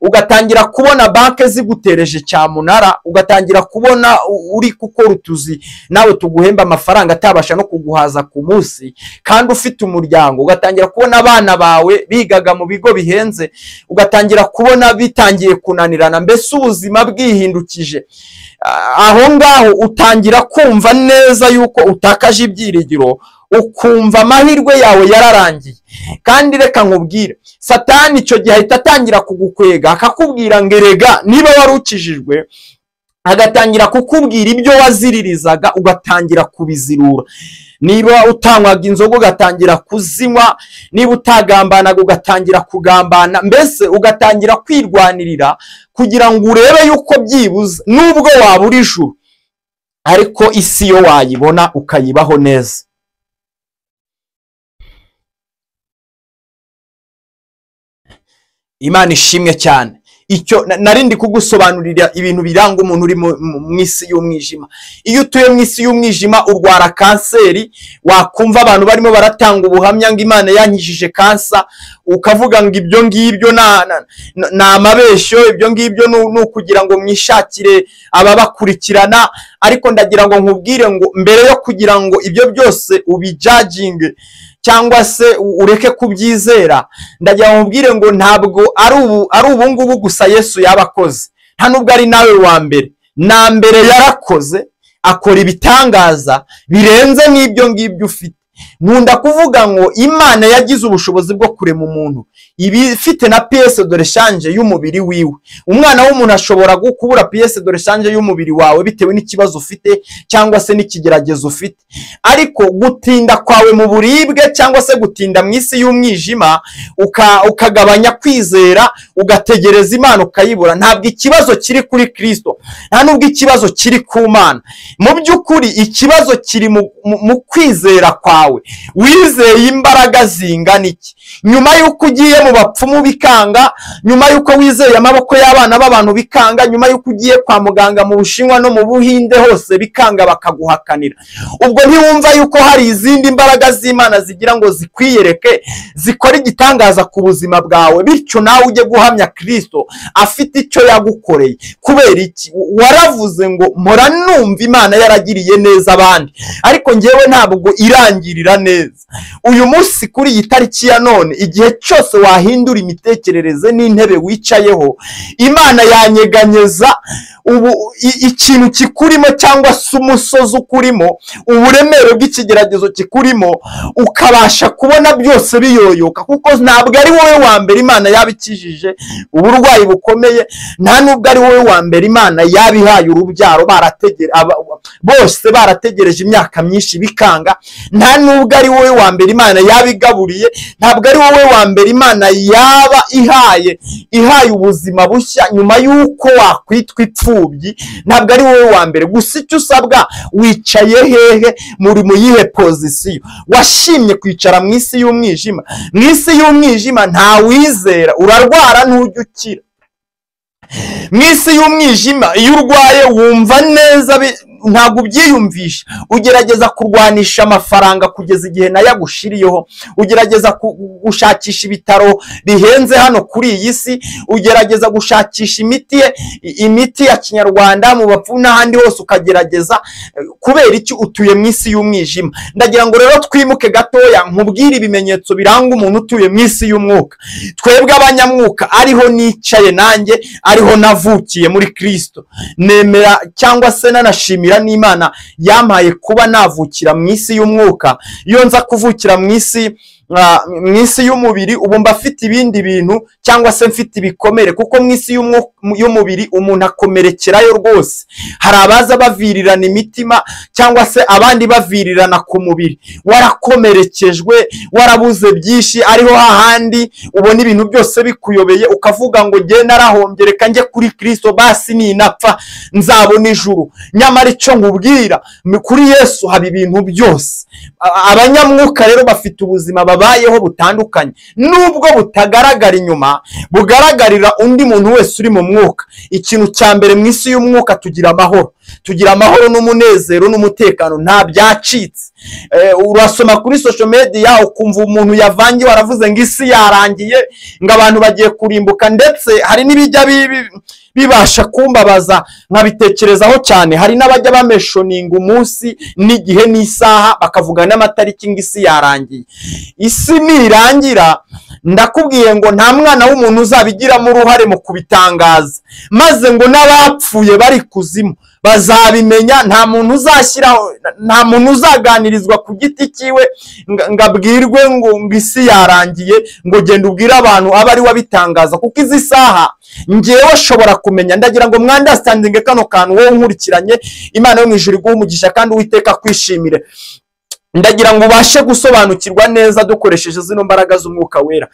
ugatangira kubona banke zigutereje cyamunara, ugatangira kubona uri gukora utuzi nawe tuguhemba amafaranga atabasha no kuguhaza ku munsi, kandi ufite umuryango, ugatangira kubona abana bawe bigaga mu bigo bihenze, ugatangira kubona bitangiye kunanirana, mbese ubuzima bwihindukije. Aho ngaho utangira kumva neza yuko utakaje ibyiringiro, ukumva amahirwe yawe yararangiye. Kandi reka nkubwire, Satani icyo gihe ahita atangira kugukwega, akakubwira ngo erega niba wari ukijijwe, agatangira kukubwira ibyo waziririzaga ugatangira kubizirura. Niba utanywaga inzoga ugatangira kuzinywa, niba utagambanaga ugatangira kugambana, mbese ugatangira kwirwanirira kugira ngo urebe yuko byibuze nubwo wabura ijuru, ariko isi yo wayibona ukayibaho neza. Imana ishimwe cyane. Icyo narindi kugusobanurira ibintu biranga umuntu uri mu isi y'umwijima. Iyo utuye mu isi y'umwijima urwara kanseri, wakumva abantu barimo baratanga ubuhamya ngo Imana yankijije kansa, ukavuga ngo ibyo ngibyo na amabeshyo, ibyo ngibyo ni ukugira ngo mwishakire ababakurikirana. Ariko ndagira ngo nkubwire ngo mbere yo kugira ngo ibyo byose ubijajinge cyangwa se ureke kubyizera, ndagira ngo nkubwire ngo ntabwo ari ubu ngubu gusa Yesu yabakoze, nta nubwo ari nawe wa mbere. Na mbere yarakoze, akora ibitangaza birenze n'ibyo ngibyo ufite. Nkunda kuvuga ngo Imana yagize ubushobozi bwo kurema umuntu ibifite na pièce de rechange y'umubiri wiwe. Umwana w'umuntu ashobora kubura pièce de rechange y'umubiri wawe bitewe n'ikibazo ufite cyangwa se n'ikigeragezo ufite, ariko gutinda kwawe mu buribwe cyangwa se gutinda mu isi y'umwijima ukagabanya kwizera, ugategereza Imana ukayibura, ntabwo ikibazo kiri kuri Kristo, nta nubwo ikibazo kiri ku Mana. Mu by'ukuri ikibazo kiri mu kwizera kwawe. Wizeye imbaraga zingana iki? Nyuma y'uko ugiye mu bapfumu bikanga, nyuma y'uko wizeye amaboko y'abana b'abantu bikanga, nyuma y'uko ugiye kwa muganga mu Bushinwa no mu Buhinde hose bikanga bakaguhakanira, ubwo ntiwumva yuko hari izindi mbaraga z'Imana zigira ngo zikwiyereke, zikora igitangaza ku buzima bwawe, bityo nawe ujye guhamya Kristo afite icyo yagukoreye. Kubera iki? Waravuze ngo mpora numva Imana yaragiriye neza abandi, ariko njyewe ntabwo irangirira neza. Uyu munsi kuri iyi tariki ya none, igihe cyose wahindura imitekerereze n'intebe wicayeho, Imana yanyeganyeza ubu ikintu kikurimo cyangwa se umusozi ukurimo, uburemere bw'ikigeragezo kikurimo, ukabasha kubona byose biyoyoka, kuko ntabwo ari wowe wa mbere Imana yabikijije uburwayi bukomeye, nta nubwo ari wowe wa mbere Imana yabihaye urubyaro, bose barategereje imyaka myinshi bikanga, nta nubwo ari wowe wa mbere Imana yabigaburiye, ntabwo ari wowe wa mbere Imana yaba ihaye ubuzima bushya nyuma y'uko wakwitwa imfubyi, ntabwo ari wowe wa mbere. Gusa icyo usabwa, wicaye hehe, muri mu yihe pozisiyo? Washimye kwicara mu isi y'umwijima? Mu isi y'umwijima nta wizera, urarwara ntujya ukira. Mu isi y'umwijima iyo urwaye wumva neza, ntabwo ubyiyumvisha, ugerageza kurwanisha amafaranga kugeza igihe nayo agushiriyeho, ugerageza gushakisha ibitaro bihenze hano kuri iyi si, ugerageza gushakisha imiti ya kinyarwanda mu bapfumu n'ahandi hose ukagerageza. Kubera iki? Utuye mu isi y'umwijima. Ndagira ngo rero twimuke gatoya nkubwire ibimenyetso biranga umuntu utuye mu isi y'umwuka. Twebwe abanyamwuka, ariho nicaye nanjye, ariho navukiye muri Kristo, nemera cyangwa se nanashimira n'Imana yampaye kuba navukira mu isi y'umwuka. Iyo nza kuvukira mu isi mu isi y'umubiri ubu mba mfite ibindi bintu cyangwa se mfite ibikomere, kuko mu isi y'umubiri umuntu akomerekerayo rwose. Hari abaza bavirirana imitima cyangwa se abandi bavirirana ku mubiri, warakomerekejwe, warabuze byinshi, ariho hahandi ubona ibintu byose bikuyobeye ukavuga ngo nge narahombye, reka njye kuri Kristo basi ninapfa nzabona ijuru. Nyamara icyo nkubwira, kuri Yesu haba ibintu byose. Abanyamwuka rero bafite ubuzima babayeho butandukanye, nubwo butagaragara inyuma, bugaragarira undi muntu wese uri mu mwuka. Ikintu cya mbere mu isi y'umwuka tugira amahoro, tugira amahoro n'umunezero n'umutekano, nta byacitse. Urasoma kuri social media ukumva umuntu yavangiwe aravuze ngo isi yarangiye, ngo abantu bagiye kurimbuka, ndetse hari n'ibijya bibasha kumbabaza nkabitekerezaho cyane. Hari n'abajya bameshoninga umunsi n'igihe n'isaha bakavuga n'amatariki ngo isi yarangiye. Isi nirangira, ndakubwiye ngo nta mwana w'umuntu uzabigiramo uruhare mu kubitangaza, maze ngo n'abapfuye bari kuzimu bazabimenya. Nta muntu uzashyiraho, nta muntu uzaganirizwa ku giti cyiwe ngo abwirwe ngo isi yarangiye, ngo genda ubwire abantu abe ari wabitangaza, kuko izi saha ngewe shobora kumenya. Ndagira ngo mwandastandinge kano kantu, wowe nkurikiranye, Imana yo mu ijuru iguhe umugisha kandi Uwiteka akwishimire. Ndagira ngo ubashe gusobanukirwa neza dukoresheje zino mbaraga z'umwuka wera.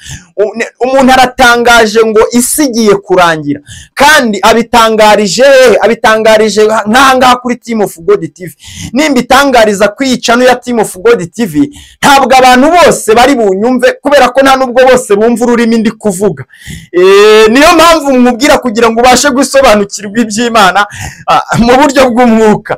Umuntu aratangaje ngo isi igiye kurangira, kandi abitangarije hehe? Abitangarije nk'ahangaha kuri Team of God TV. Nimba itangariza kwiyicano ya Team of God TV, ntabwo abantu bose bari bunyumve, kubera ko nta nubwo bose bumva ururimi ndi kuvuga. Niyo mpamvu nkubwira kugira ngo ubashe gusobanukirwa iby'Imana mu buryo bw'umwuka.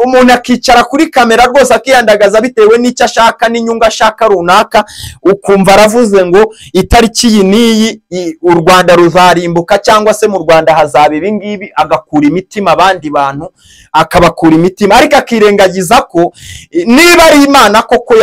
Umuntu akicara kuri kamera rwose akiyandagaza bitewe n'icyo ashaka n'inyungu ashaka runaka, ukumva aravuze ngo itariki iyi n'iyi u Rwanda ruzarimbuka cyangwa se mu Rwanda hazaba ibi ngibi, agakura imitima abandi bantu, akabakura imitima, ariko akirengagiza ko niba ari Imana koko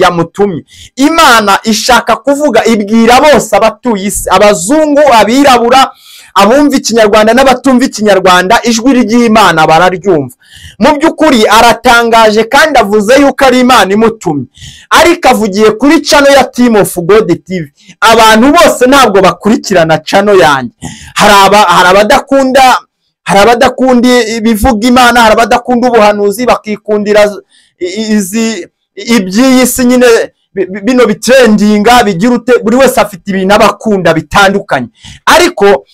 yamutumye. Imana ishaka kuvuga, ibwira bose abatuye isi, abazungu, abirabura, abumva ikinyarwanda n'abatumva ikinyarwanda, ijwi ry'Imana bararyumva. Mu by'ukuri aratangaje kandi avuze yuko ari Imana imutumye, ariko avugiye kuri channel ya Team of God TV. Abantu bose ntabwo bakurikirana channel yanjye. Hari abadakunda ibivuga Imana, hari abadakunda ubuhanuzi, bakikundira izi iby'iyi si nyine, bino bitrendinga bigira ute, buri wese afite ibintu abakunda bitandukanye. Ariko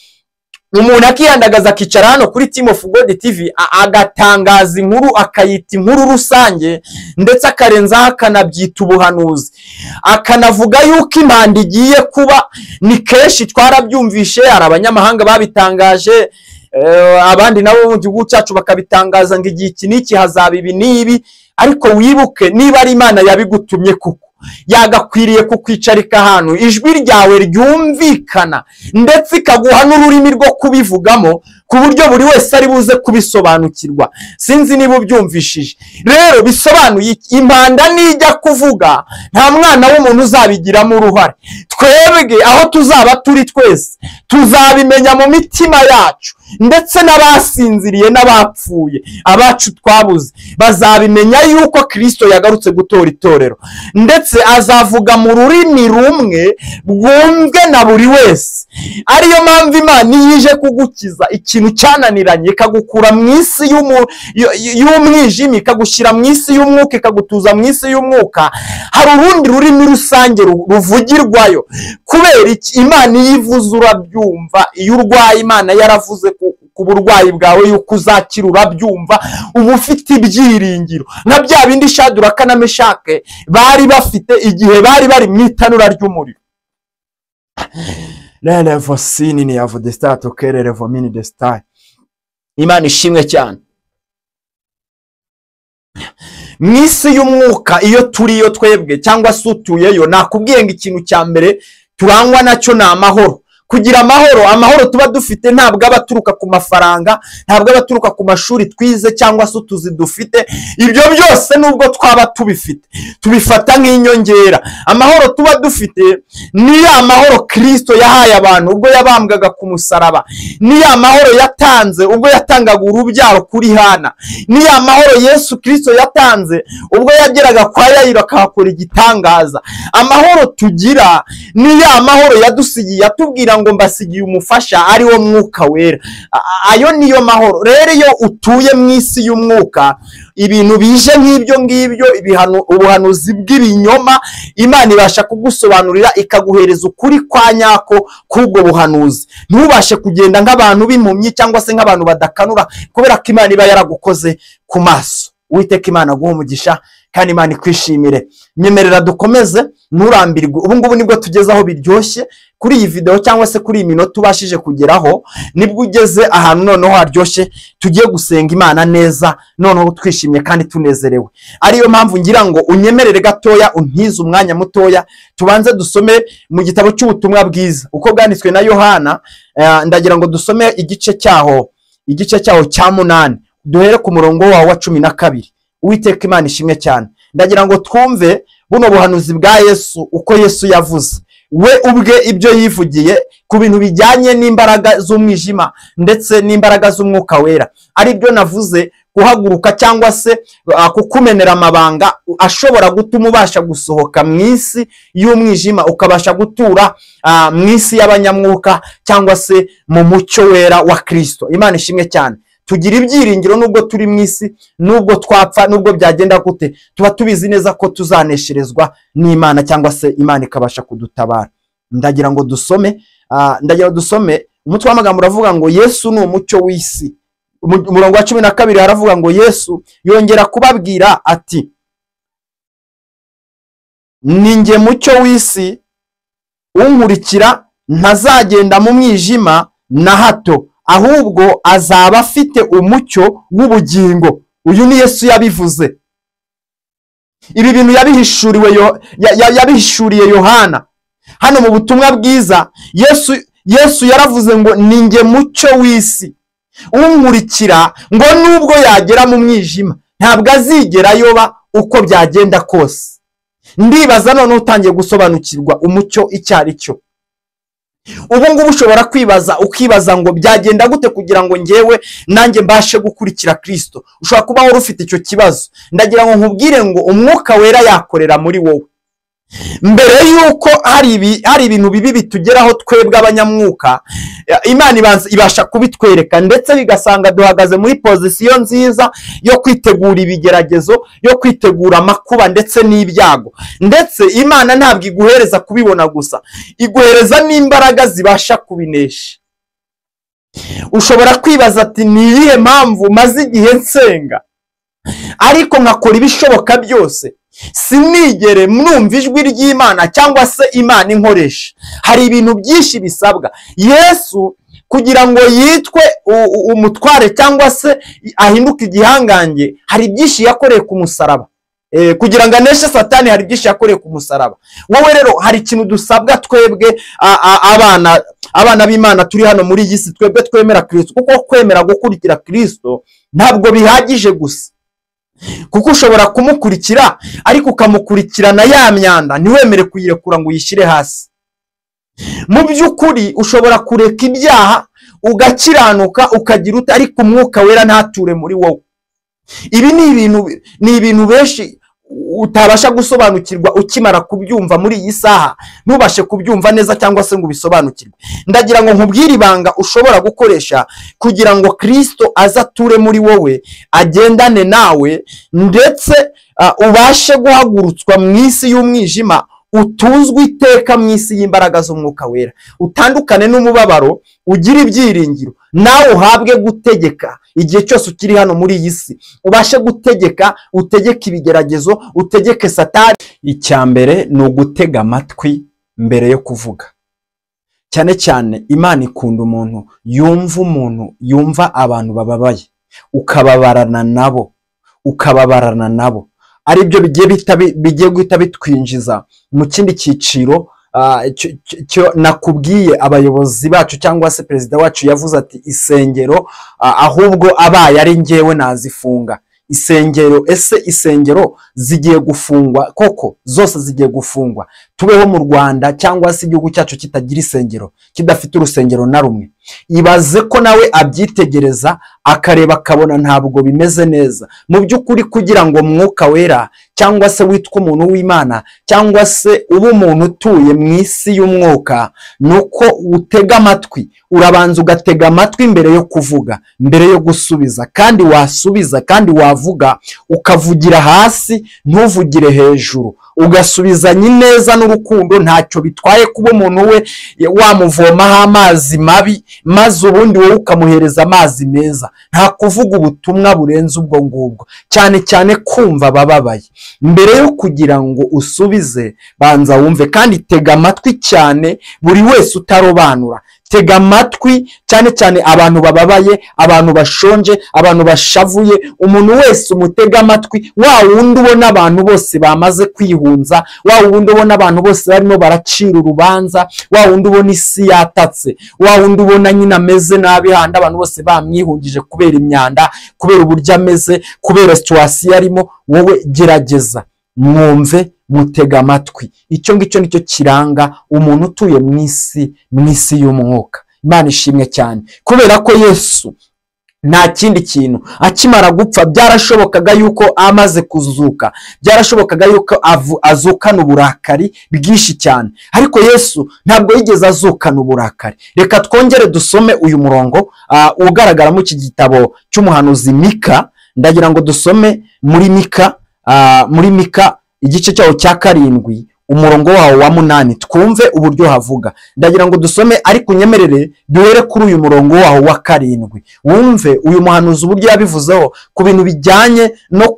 umuntu akiyandagaza akicara hano kuri Team of God TV agatangaza inkuru, akayita inkuru rusange, ndetse akarenzaho akanabyita ubuhanuzi, akanavuga yuko impanda igiye kuba. Ni kenshi twarabyumvishe, hari abanyamahanga babitangaje, abandi nabo mu gihugu cyacu bakabitangaza ngo igihe iki n'iki hazaba ibi n'ibi. Ariko wibuke, niba ari Imana yabigutumye kuko yagakwiriye kukwicarika ahantu ijwi ryawe ryumvikana, ndetse ikaguha n'ururimi rwo kubivugamo ku buryo buri wese ari buze kubisobanukirwa. Sinzi niba ubyumvishije. Rero bisobanuye impanda nijya kuvuga, nta mwana w'umuntu uzabigiramo uruhare. Twebwe aho tuzaba turi twese tuzabimenya mu mitima yacu, ndetse n'abasinziriye n'abapfuye, abacu twabuze, bazabimenya yuko Kristo yagarutse gutora itorero, ndetse azavuga mu rurimi rumwe bwumvwe na buri wese. Ariyo mpamvu Imana iyo ije kugukiza ikintu cyananiranye, ikagukura mu isi y'umwijima, ikagushyira mu isi y'umwuka, ikagutuza mu isi y'umwuka, hari urundi rurimi rusange ruvugirwayo. Kubera iki? Imana iyo ivuze urabyumva. Iyo urwaye, Imana yaravuze ku burwayi bwawe yuko uzakira, urabyumva, uba ufite ibyiringiro nka bya bindi Shadraka na Meshake bari bafite igihe bari bari mu itanura ry'umuriro. Imana ishimwe cyane. Mu isi y'umwuka iyo turiyo twebwe cyangwa se utuyeyo, nakubwiye ngo ikintu cya mbere turangwa nacyo ni amahoro. Kugira amahoro, amahoro tuba dufite ntabwo aba aturuka ku mafaranga, ntabwo aba aturuka ku mashuri twize cyangwa se utuzi dufite. Ibyo byose nubwo twaba tubifite tubifata nk'inyongera. Amahoro tuba dufite ni ya mahoro Kristo yahaye abantu ubwo yabambwaga ku musaraba, ni ya mahoro yatanze ubwo yatangaga urubyaro kuri Hana, ni ya mahoro Yesu Kristo yatanze ubwo yageraga kwa Yayiro akahakora igitangaza. Amahoro tugira ni ya mahoro yadusigiye, yatubwira ngo mbasigiye umufasha ari wo Mwuka Wera. Ayo niyo mahoro. Rero iyo utuye mu isi y'umwuka, ibintu bije nk'ibyo ngibyo, ubuhanuzi bw'ibinyoma, Imana ibasha kugusobanurira ikaguhereza ukuri kwa nyako k'ubwo buhanuzi. Ntubashe kugenda nk'abantu b'impumyi cyangwa se nk'abantu badakanura, kubera ko Imana iba yaragukoze ku maso. Uwiteka Imana aguhe umugisha kandi Imana ikwishimire. Nyemerera dukomeze, nturambirwe. Ubu ngubu nibwo tugeze aho biryoshye kuri iyi video cyangwa se kuri iyi minota ubashije kugeraho, nibwo ugeze ahantu noneho haryoshye. Tugiye gusenga Imana neza noneho twishimye kandi tunezerewe. Ariyo mpamvu ngira ngo unyemerere gatoya, untize umwanya mutoya, tubanze dusome mu gitabo cy'ubutumwa bwiza uko bwanditswe na Yohana. Ndagira ngo dusome igice cyaho cya 8, duhere ku murongo wawo wa 12. Uwiteka Imana ishimwe cyane. Ndagira ngo twumve buno buhanuzi bwa Yesu, uko Yesu yavuze we ubwe ibyo yivugiye ku bintu bijyanye n'imbaraga z'umwijima ndetse n'imbaraga z'umwuka wera. Ari byo navuze, guhaguruka cyangwa se kukumenera amabanga ashobora gutuma ubasha gusohoka mu isi y'umwijima ukabasha gutura mu isi y'abanyamwuka cyangwa se mu mucyo wera wa Kristo. Imana ishimwe cyane. Tugira ibyiringiro nubwo turi mu isi, nubwo twapfa, nubwo byagenda gute, tuba tubizi neza ko tuzanesherezwa n'Imana cyangwa se Imana ikabasha kudutabara. Ndagira ngo dusome, umutwe w'amagambo uravuga ngo Yesu ni umucyo w'isi. Umurongo wa 12 haravuga ngo Yesu yongera kubabwira ati ni njye mucyo w'isi, unkurikira ntazagenda mu mwijima na hato, ahubwo azaba afite umucyo w'ubugingo. Uyu ni Yesu yabivuze. Ibi bintu yabihishuriye Yohana. Hano mu butumwa bwiza Yesu yaravuze ngo ni njye mucyo w'isi, unkurikira ngo nubwo yagera mu mwijima ntabwo azigera ayoba uko byagenda kose. Ndibaza none utangiye gusobanukirwa umucyo icyo ari cyo. Ubu ngubu ushobora kwibaza, ukibaza ngo byagenda gute kugira ngo ngewe nanjye mbashe gukurikira Kristo. Ushobora kuba wari ufite icyo kibazo. Ndagira ngo nkubwire ngo umwuka wera yakorera muri wowe. Mbere yuko hari ibintu bibi bitugeraho twebwe abanyamwuka, Imana ibasha kubitwereka ndetse bigasanga duhagaze muri pozisiyo nziza yo kwitegura ibigeragezo, yo kwitegura amakuba ndetse n'ibyago. Ndetse Imana ntabwo iguhereza kubibona gusa, iguhereza n'imbaraga zibasha kubinesha. Ushobora kwibaza ati ni iyihe mpamvu maze igihe nsenga ariko nkakora ibishoboka byose sinigere mwumva ijwi ry'Imana cyangwa se Imana inkoresha. Hari ibintu byinshi bisabwa. Yesu kugira ngo yitwe umutware cyangwa se ahinduke igihangange, hari byinshi yakoreye ku musaraba. Kugira ngo aneshe Satani hari byinshi yakoreye ku musaraba. Wowe rero hari ikintu dusabwa twebwe abana b'Imana turi hano muri iyi si, twebwe twemera Kristo, kuko kwemera gukurikira Kristo ntabwo bihagije gusa. Kuko ushobora kumukurikira ariko ukamukurikirana ya myanda ntiwemere kuyirekura ngo uyishyire hasi. Mu by'ukuri ushobora kureka ibyaha ugakiranuka ukagira ute, ariko umwuka wera ntature muri wowe. Ibi ni ibintu benshi utabasha gusobanukirwa ukimara kubyumva muri iyi saha, ntubashe kubyumva neza cyangwa se ngo ubisobanukirwe. Ndagira ngo nkubwire ibanga ushobora gukoresha kugira ngo Kristo azature muri wowe, agendane nawe, ndetse ubashe guhagurutswa mu isi y'umwijima, utuzwe iteka mu isi y'imbaraga z'umwuka wera, utandukane n'umubabaro, ugire ibyiringiro, nawe uhabwe gutegeka igihe cyose ukiri hano muri iyi si, ubashe gutegeka, utegeke ibigeragezo, utegeke Satani. Icya mbere ni ugutega amatwi mbere yo kuvuga. Cyane cyane Imana ikunda umuntu yumva, umuntu yumva abantu bababaye, ukababarana nabo, aribyo bigiye guhita bitwinjiza mu kindi cyiciro cyo nakubwiye abayobozi bacu cyangwa se perezida wacu yavuze ati isengero ahubwo abaye ari njyewe nazifunga. Isengero, ese isengero zigiye gufungwa koko? Zose zigiye gufungwa, tubeho mu Rwanda cyangwa se igihugu cyacu kitagira isengero, kidafite urusengero na rumwe? Ibaze ko nawe abyitegereza akareba akabona ntabwo bimeze neza. Mu by'ukuri kugira ngo Mwuka Wera cyangwa se witwa umuntu w'Imana cyangwa se uba umuntu utuye mu isi y'umwuka, nuko utega amatwi, urabanza ugatega amatwi mbere yo kuvuga, mbere yo gusubiza, kandi wasubiza kandi wavuga ukavugira hasi ntuvugire hejuru, ugasubizanya ineza n'urukundo. Ntacyo bitwaye kuba umuntu we wamuvomaho amazi mabi maze ubundi wowe ukamuhereza amazi meza. Nta kuvuga ubutumwa burenze ubwo ngubwo, cyane cyane kumva abababaye. Mbere yo kugira ngo usubize banza wumve, kandi tega amatwi cyane buri wese utarobanura. Tega amatwi cyane cyane abantu bababaye, abantu bashonje, abantu bashavuye, umuntu wese umutega amatwi. Wa wundi ubona abantu bose bamaze kwihunza, wa wundi ubona abantu bose barimo baracira urubanza, wa wundi ubona isi yatatse, wa wundi ubona nyine ameze nabi handi abantu bose bamwihungije kubera imyanda, kubera uburyo ameze, kubera situation arimo, wowe gerageza mwumve, mutega amatwi. Icyo ngicyo nicyo kiranga umuntu utuye mu isi y'umwuka. Imana ishimwe cyane, kubera ko Yesu nta kindi kintu akimara gupfa byarashobokaga yuko amaze kuzuka, byarashobokaga yuko azukana uburakari bwinshi cyane, ariko Yesu ntabwo yigeze azukana uburakari. Reka twongere dusome uyu murongo ugaragara mu iki gitabo cy'umuhanuzi Mika. Ndagira ngo dusome muri Mika, muri Mika igice cyawo cya 7 umurongo wawo wa 8, twumve uburyo havuga. Ndagira ngo dusome, ariko unyemerere duhere kuri uyu murongo wawo wa 7, wumve uyu muhanuzi uburyo yabivuzeho ku bintu bijyanye no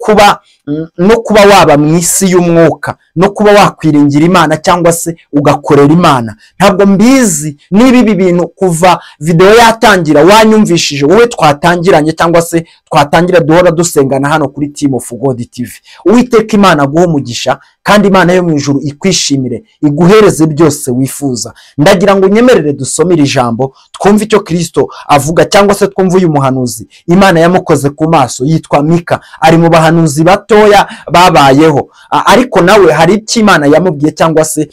kuba waba mu isi y'umwuka, no kuba wakwiringira Imana cyangwa se ugakorera Imana. Ntabwo mbizi niba ibi bintu kuva video yatangira wanyumvishije, wowe twatangiranye cyangwa se twatangira duhora dusengana hano kuri Team of God TV. Uwiteka Imana aguhe umugisha, kandi Imana yo mu ijuru ikwishimire, iguhereze byose wifuza. Ndagira ngo unyemerere dusome iri jambo, twumve icyo Kristo avuga cyangwa se twumve uyu muhanuzi Imana yamukoze ku maso. Yitwa Mika, ari mu bahanuzi batoya babayeho, ariko nawe hari icyo Imana yamubwiye cyangwa se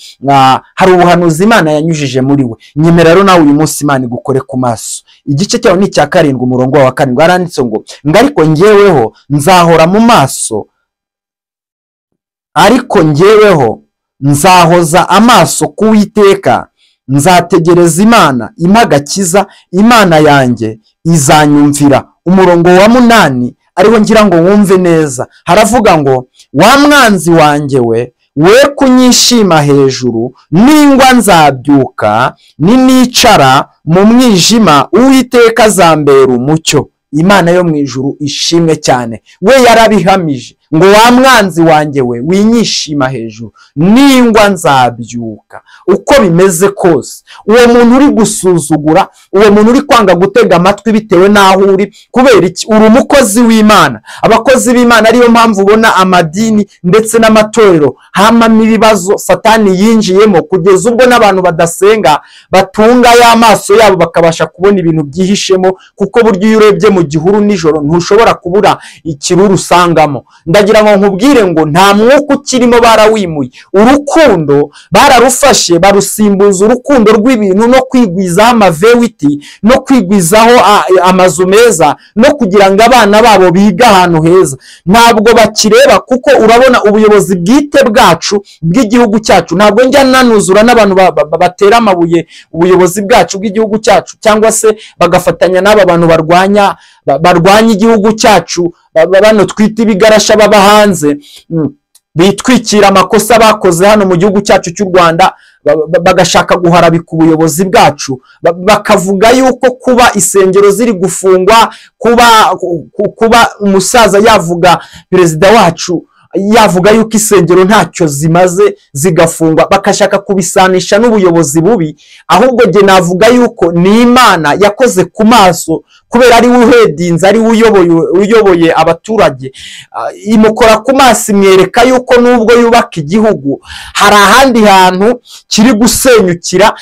hari ubuhanuzi Imana yanyujije muri we. Nyemera rero nawe uyu munsi Imana igukore ku maso. Igice cyawo ni icya 7 umurongo wa 7, haranditse ngo ariko njyeweho nzahora mu maso, ariko njyeweho nzahoza amaso ku Uwiteka, nzategereza Imana impa agakiza, Imana yanjye izanyumvira. Umurongo wa 8 ariho ngira ngo wumve neza, haravuga ngo wa mwanzi wanjye we kunyishima hejuru, ningwa nzabyuka, ninicara mu mwijima Uwiteka azambera umucyo. Imana yo mu ijuru ishimwe cyane. We yarabihamije ngo wa mwanzi wanjye we winyishima hejuru, ningwa nzabyuka. Uko bimeze kose, uwo muntu uri gusuzugura, uwo muntu uri kwanga gutega amatwi bitewe n'aho uri, kubera iki? Uri umukozi w'Imana. Abakozi b'Imana ariyo mpamvu ubona amadini ndetse n'amatorero hamamo ibibazo Satani yinjiyemo, kugeza ubwo n'abantu badasenga batunga y'amaso yabo bakabasha kubona ibintu byihishemo, kuko buryo iyo urebye mu gihuru nijoro ntushobora kubura ikiruru usangamo. Ndagira ngo nkubwire ngo nta mwuka ukirimo, barawimuye. Urukundo bararufashe barusimbuza urukundo rw'ibintu no kwigwizaho amavewiti no kwigwizaho amazu meza no kugira ngo abana babo biga ahantu heza. Ntabwo bakireba, kuko urabona ubuyobozi bwite bwacu bw'igihugu cyacu. Ntabwo njya nanuzura n'abantu batera amabuye ubuyobozi bwacu bw'igihugu cyacu, cyangwa se bagafatanya n'aba bantu barwanya igihugu cyacu, bano twita ibigarasha baba hanze, bitwikira amakosa bakoze hano mu gihugu cyacu cy'u Rwanda, bagashaka guharabika ubuyobozi bwacu, bakavuga yuko kuba isengero ziri gufungwa, kuba umusaza yavuga, perezida wacu yavuga yuko isengero ntacyo zimaze zigafungwa, bakashaka kubisanisha n'ubuyobozi bubi. Ahubwo jye navuga yuko ni Imana yakoze ku maso kubera ari we uhedinze, ari we uyoboye abaturage, imukora ku maso imwereka yuko nubwo yubaka igihugu hari ahandi hantu kiri gusenyukira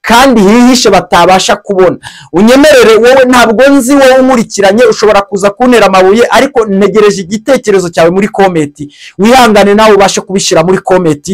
kandi hihishe batabasha kubona. Unyemerere wowe, ntabwo nzi wowe unkurikiranye, ushobora kuza kuntera amabuye, ariko ntegereje igitekerezo cyawe muri comment. Wihangane nawe ubashe kubishyira muri comment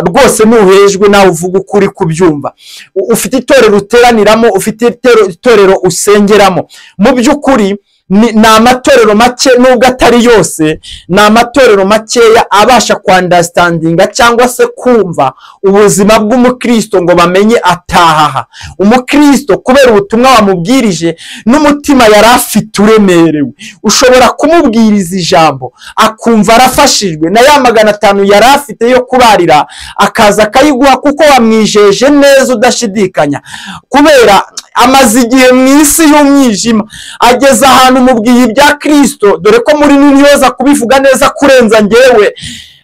rwose, ntuhejwe nawe uvuga ukuri kubyumva. Ufite itorero uteraniramo, ufite itorero usengeramo. Mu by'ukuri ni amatorero make, nubwo atari yose, ni amatorero makeya abasha kwunderstandinga cyangwa se kumva ubuzima bw'umukristo ngo bamenye atahaha. Umukristo kubera ubutumwa wamubwirije n'umutima yari afite uremerewe, ushobora kumubwiriza ijambo akumva arafashijwe, na ya 500 yari afite yo kubarira akaza akayiguha kuko wamwijeje neza udashidikanya. Kubera amaze igihe mu isi y'umwijima, ageze ahantu mubwiye ibya Kristo, dore ko muri niniyoza kubivuga neza kurenza njyewe,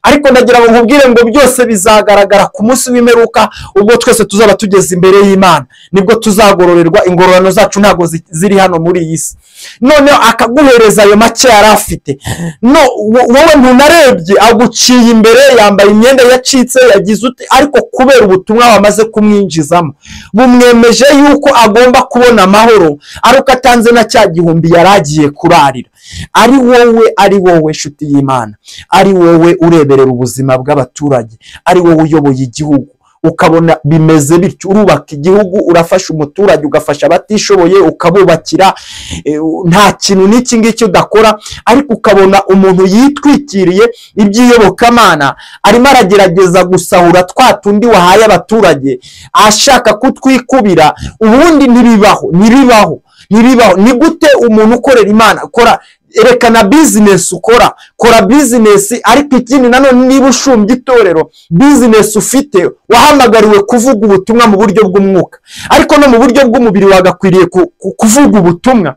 ariko ndagira ngo nkubwire ngo byose bizagaragara ku munsi w'imperuka, ubwo twese tuzaba tugeze imbere y'Imana, nibwo tuzagororerwa. Ingororano zacu ntabwo ziri hano muri iyi si. Noneho akaguhereza ayo make yari afite, no wowe ntunarebye, aguciye imbere, yambaye imyenda yacitse, yagize ute, ariko kubera ubutumwa wamaze kumwinjizamo bumwemeje yuko agomba kubona amahoro ariko atanze na cya gihumbi yari agiye kurarira. Ari wowe, ari wowe nshuti y'Imana, ari wowe ureberera ubuzima bw'abaturage, ari wowe uyoboye igihugu, ukabona bimeze bityo, urubaka igihugu, urafasha umuturage, ugafasha abatishoboye, ukabubakira, nta kintu n'iki ngiki udakora, ariko ukabona umuntu yitwikiriye iby'iyobokamana, arimo aragerageza gusahura twa tundi wahaye abaturage, ashaka kutwikubira. Ubundi ntibibaho, ntibibaho, ntibibaho. Ni gute umuntu ukorera Imana akora? Erekana business ukora, kora business, ariko ikindi nanone niba ushumbye itorero, business ufite wahamagariwe kuvuga ubutumwa mu buryo bw'umwuka, ariko no mu buryo bw'umubiri wagakwiriye kuvuga ubutumwa.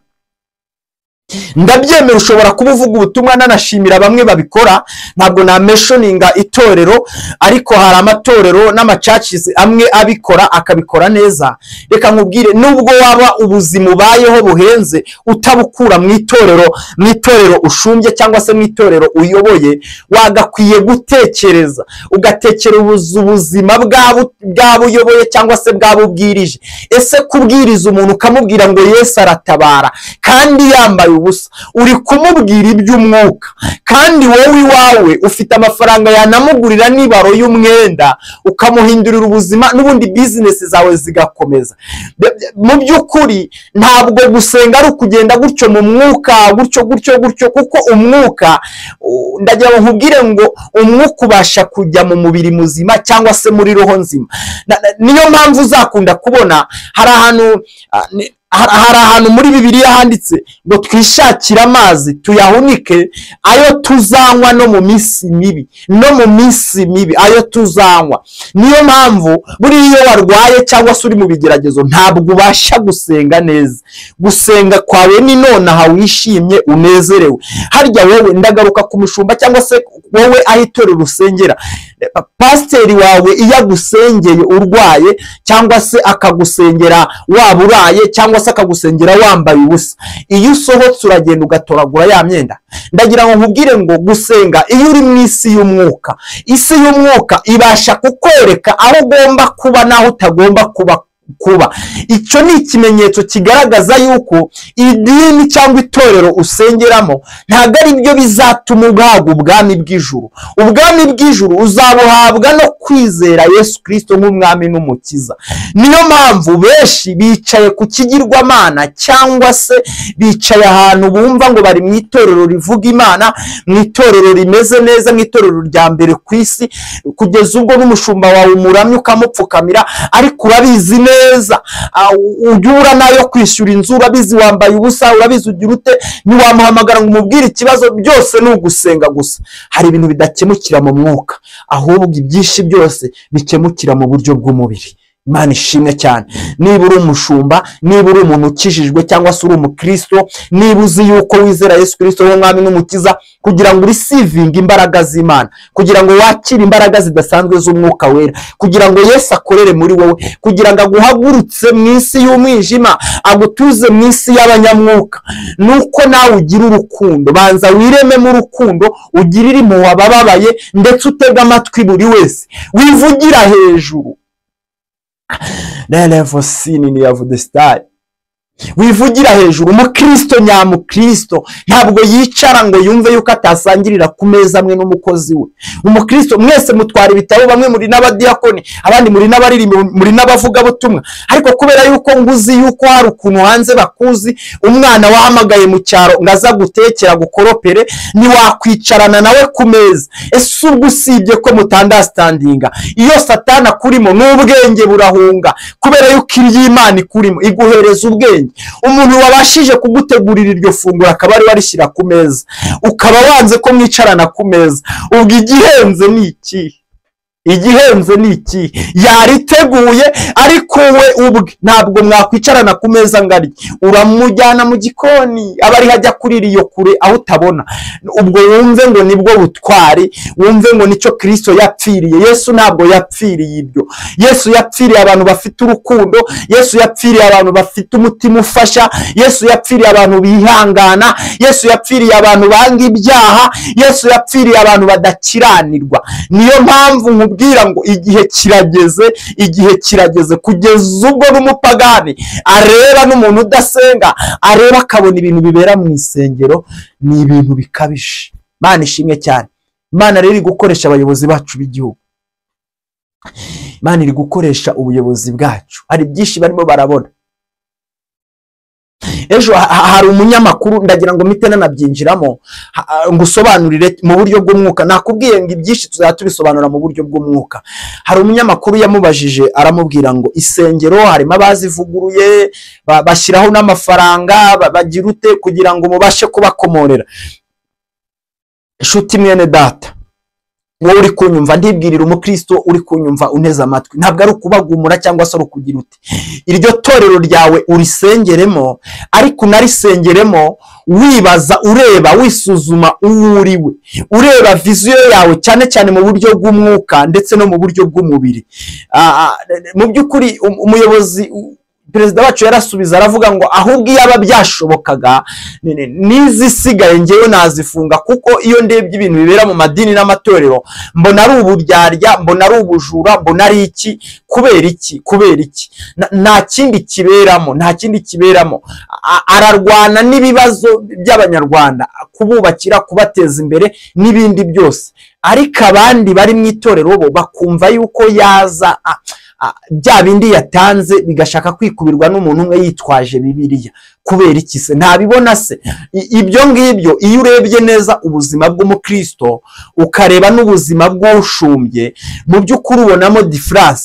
Ndabyemera, ushobora kuba uvuga ubutumwa, nanashimira bamwe babikora, ntabwo namentioninga itorero, ariko hari amatorero n'amachurches amwe abikora akabikora neza. Reka nkubwire, nubwo waba ubuzima ubayeho buhenze utabukura mu itorero, mu itorero ushumbye cyangwa se mu itorero uyoboye, wagakwiye gutekereza, ugatekereza ubuzima bw'abo uyoboye cyangwa se bw'abo ubwirije. Ese kubwiriza umuntu ukamubwira ngo Yesu aratabara kandi yambaye ubusa, uri kumubwira iby'umwuka, kandi wowe iwawe ufite amafaranga yanamugurira n'ibaro y'umwenda, ukamuhindurira ubuzima, n'ubundi business zawe zigakomeza. Mu by'ukuri ntabwo gusenga ari ukugenda gutyo mu mwuka gutyo gutyo gutyo, kuko umwuka, ndagira ngo nkubwire ngo umwuka ubasha kujya mu mubiri muzima cyangwa se muri roho nzima. Niyo mpamvu uzakunda kubona hari ahantu muri Bibiliya handitse ngo twishakire amazi tuyahunike, ayo tuzanywa no mu minsi mibi, no mu minsi mibi ayo tuzanywa. Niyo mpamvu buriya iyo warwaye cyangwa se uri mu bigeragezo ntabwo ubasha gusenga neza. Gusenga kwawe ni nonaha wishimye unezerewe. Harya wowe, ndagaruka ku mushumba cyangwa se wowe aho itorero usengera, pasiteri wawe iyo agusengeye urwaye cyangwa se akagusengera waba uraye cyangwa se akagusengera wambaye ubusa, iyo usohotse uragenda ugatoragura ya myenda. Ndagira ngo nkubwire ngo gusenga iyo uri mu isi y'umwuka, isi y'umwuka ibasha kukwereka aho ugomba kuba n'aho utagomba kuba. Icyo ni ikimenyetso kigaragaza yuko idini cyangwa itorero usengeramo ntabwo ari byo bizatuma uhabwa ubwami bw'ijuru. Ubwami bw'ijuru uzabuhabwa no kwizera Yesu Kristo nk'umwami n'umukiza. Niyo mpamvu benshi bicaye ku kigirwamana cyangwa se bicaye ahantu bumva ngo bari mu itorero rivuga Imana, mu itorero rimeze neza, mu itorero rya mbere ku isi, kugeza ubwo n'umushumba wawe umuramya ukamupfukamira, ariko urabizi neza ujya ubura nayo kwishyura inzu, urabizi wambaye ubusa, urabizi ugira ute, ntiwamuhamagara ngo umubwire ikibazo, byose ni ugusenga gusa. Hari ibintu bidakemukira mu mwuka, ahubwo ibyinshi byose bikemukira mu buryo bw'umubiri. Imana ishimwe cyane. Niba uri umushumba, niba uri umuntu ukijijwe cyangwa se uri umukristo, niba uzi yuko wizera Yesu Kristo nk'umwami n'umukiza, kugira ngo ureceivinge imbaraga z'Imana, kugira ngo wakire imbaraga zidasanzwe z'umwuka wera, kugira ngo Yesu akorere muri wowe, kugira ngo aguhagurutse mu isi y'umwijima, agutuze mu isi y'abanyamwuka, nuko nawe ugira urukundo. Banza wirememo urukundo, ugirire impuhwe abababaye, ndetse utege amatwi buri wese, wivugira hejuru. Wivugira hejuru. Umukristo nyamukristo ntabwo yicara ngo yumve yuko atasangirira ku meza amwe n'umukozi we. Umukristo, mwese mutwara ibitabo, bamwe muri n'abadiyakoni, abandi muri n'abaririmbi, muri n'abavugabutumwa, ariko kubera yuko nguzi yuko hari ukuntu hanze bakuzi, umwana wahamagaye mu cyaro ngo aza gutekera gukoropere, ntiwakwicarana nawe ku meza. Ese ubwo usibye ko mutunderstandinga, iyo Satani akurimo n'ubwenge burahunga, kubera yuko iry'Imana ikurimo iguhereza ubwenge. Umuntu wabashije kugutegurira iryo funguro akaba ari warishyira ku meza, ukaba wanze ko mwicarana ku meza, ubwo igihenze ni iki? Igihenze ni iki? Yariteguye, ariko we ubwe ntabwo mwakwicarana ku meza ngo arye. Uramujyana mu gikoni, aba ariho ajya kurira iyo kure aho utabona. Ubwo wumve ngo nibwo butwari, wumve ngo nicyo Kristo yapfiriye. Yesu ntabwo yapfiriye ibyo. Yesu yapfiriye abantu bafite urukundo, Yesu yapfiriye abantu bafite umutima ufasha, Yesu yapfiriye abantu bihangana, Yesu yapfiriye abantu banga ibyaha, Yesu yapfiriye abantu badakiranirwa. Niyo mpamvu nkubwira ngo igihe kirageze, igihe kirageze, kugeza ubwo n'umupagani areba n'umuntu udasenga areba akabona ibintu bibera mu isengero ni ibintu bikabije. Imana ishimwe cyane. Imana rero iri gukoresha abayobozi bacu b'igihugu, Imana iri gukoresha ubuyobozi bwacu. Hari byinshi barimo barabona. Ejo hari umunyamakuru, ndagira ngo mpite nanabyinjiramo ngusobanurire mu buryo bw'umwuka. Nakubwiye ngo ibyinshi tuzajya tubisobanura mu buryo bw'umwuka. Hari umunyamakuru yamubajije aramubwira ngo isengero harimo abazivuguruye, bashyiraho n'amafaranga, bagira ute kugira ngo mubashe kubakomorera. Inshuti mwene data, wowe uri kunyumva, ndibwirira umukristo uri kunyumva unteze amatwi, ntabwo ari ukubagumura cyangwa se ari ukugira ute. Iryo torero ryawe urisengeremo, ariko unarisengeremo wibaza, ureba, wisuzuma uwo uriwe, ureba vision yawe cyane cyane mu buryo bw'umwuka ndetse no mu buryo bw'umubiri. Mu by'ukuri umuyobozi perezida wacu yarasubiza aravuga ngo ahubwo iyaba byashobokaga n'izisigaye ngewe nazifunga, kuko iyo ndebye ibintu bibera mu madini n'amatorero mbona ari uburyarya, mbona ari ubujura, mbona ari iki. Kubera iki? Kubera iki? Nta kindi kiberamo, nta kindi kiberamo. Ararwana n'ibibazo by'abanyarwanda, kububakira, kubateza imbere n'ibindi byose, ariko abandi bari mu itorero bo bakumva yuko yaza bya bindi yatanze bigashaka kwikubirwa n'umuntu umwe yitwaje Bibiliya. Kubera iki se? Ntabibona se? Ibyo ngibyo iyo urebye neza ubuzima bw'umukristo ukareba n'ubuzima bw'ushumbye, mu by'ukuri ubonamo difference.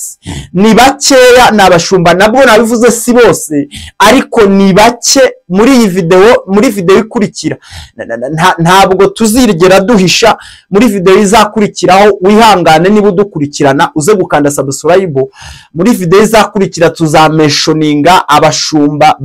Ni bakeya, ni abashumba, nabwo nabivuze si bose, ariko ni bake. Muri iyi video, muri video ikurikira, ntabwo tuzigera duhisha, muri video izakurikiraho wihangane niba udukurikirana uze gukanda subscribe. Muri video izakurikira tuzamentioninga abashumba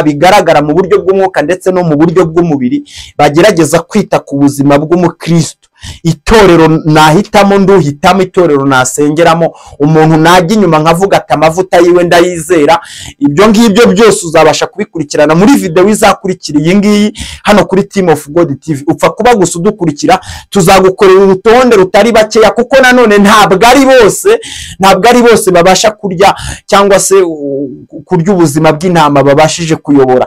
bigaragara mu buryo bw'umwuka ndetse no mu buryo bw'umubiri, bagerageza kwita ku buzima bw'umukristo. Itorero nahitamo, nduhitamo itorero nasengeramo, umuntu najya inyuma nkavuga ati amavuta yiwe ndayizera. Ibyo ngibyo byose uzabasha kubikurikirana muri video izakurikira iyi ngiyi hano kuri Team of God TV. Upfa kuba gusa udukurikira, tuzagukorera urutonde rutari bakeya, kuko nanone ntabwo ari bose, ntabwo ari bose babasha kurya cyangwa se kurya ubuzima bw'intama babashije kuyobora.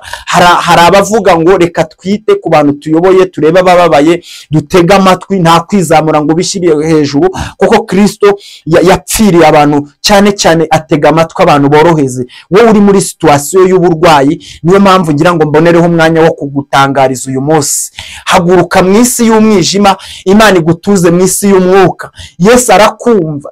Hari abavuga ngo reka twite ku bantu tuyoboye, turebe abababaye, dutege amatwi, nta kwizamura ngo bishyire hejuru, kuko Kristo yapfiriye abantu cyane cyane atega amatwi abantu boroheze. Wowe uri muri situation y'uburwayi, niyo mpamvu ngira ngo mbonereho umwanya wo kugutangariza uyu munsi. Haguruka mu isi y'umwijima, Imana igutuze mu isi y'umwuka. Yesu arakumva.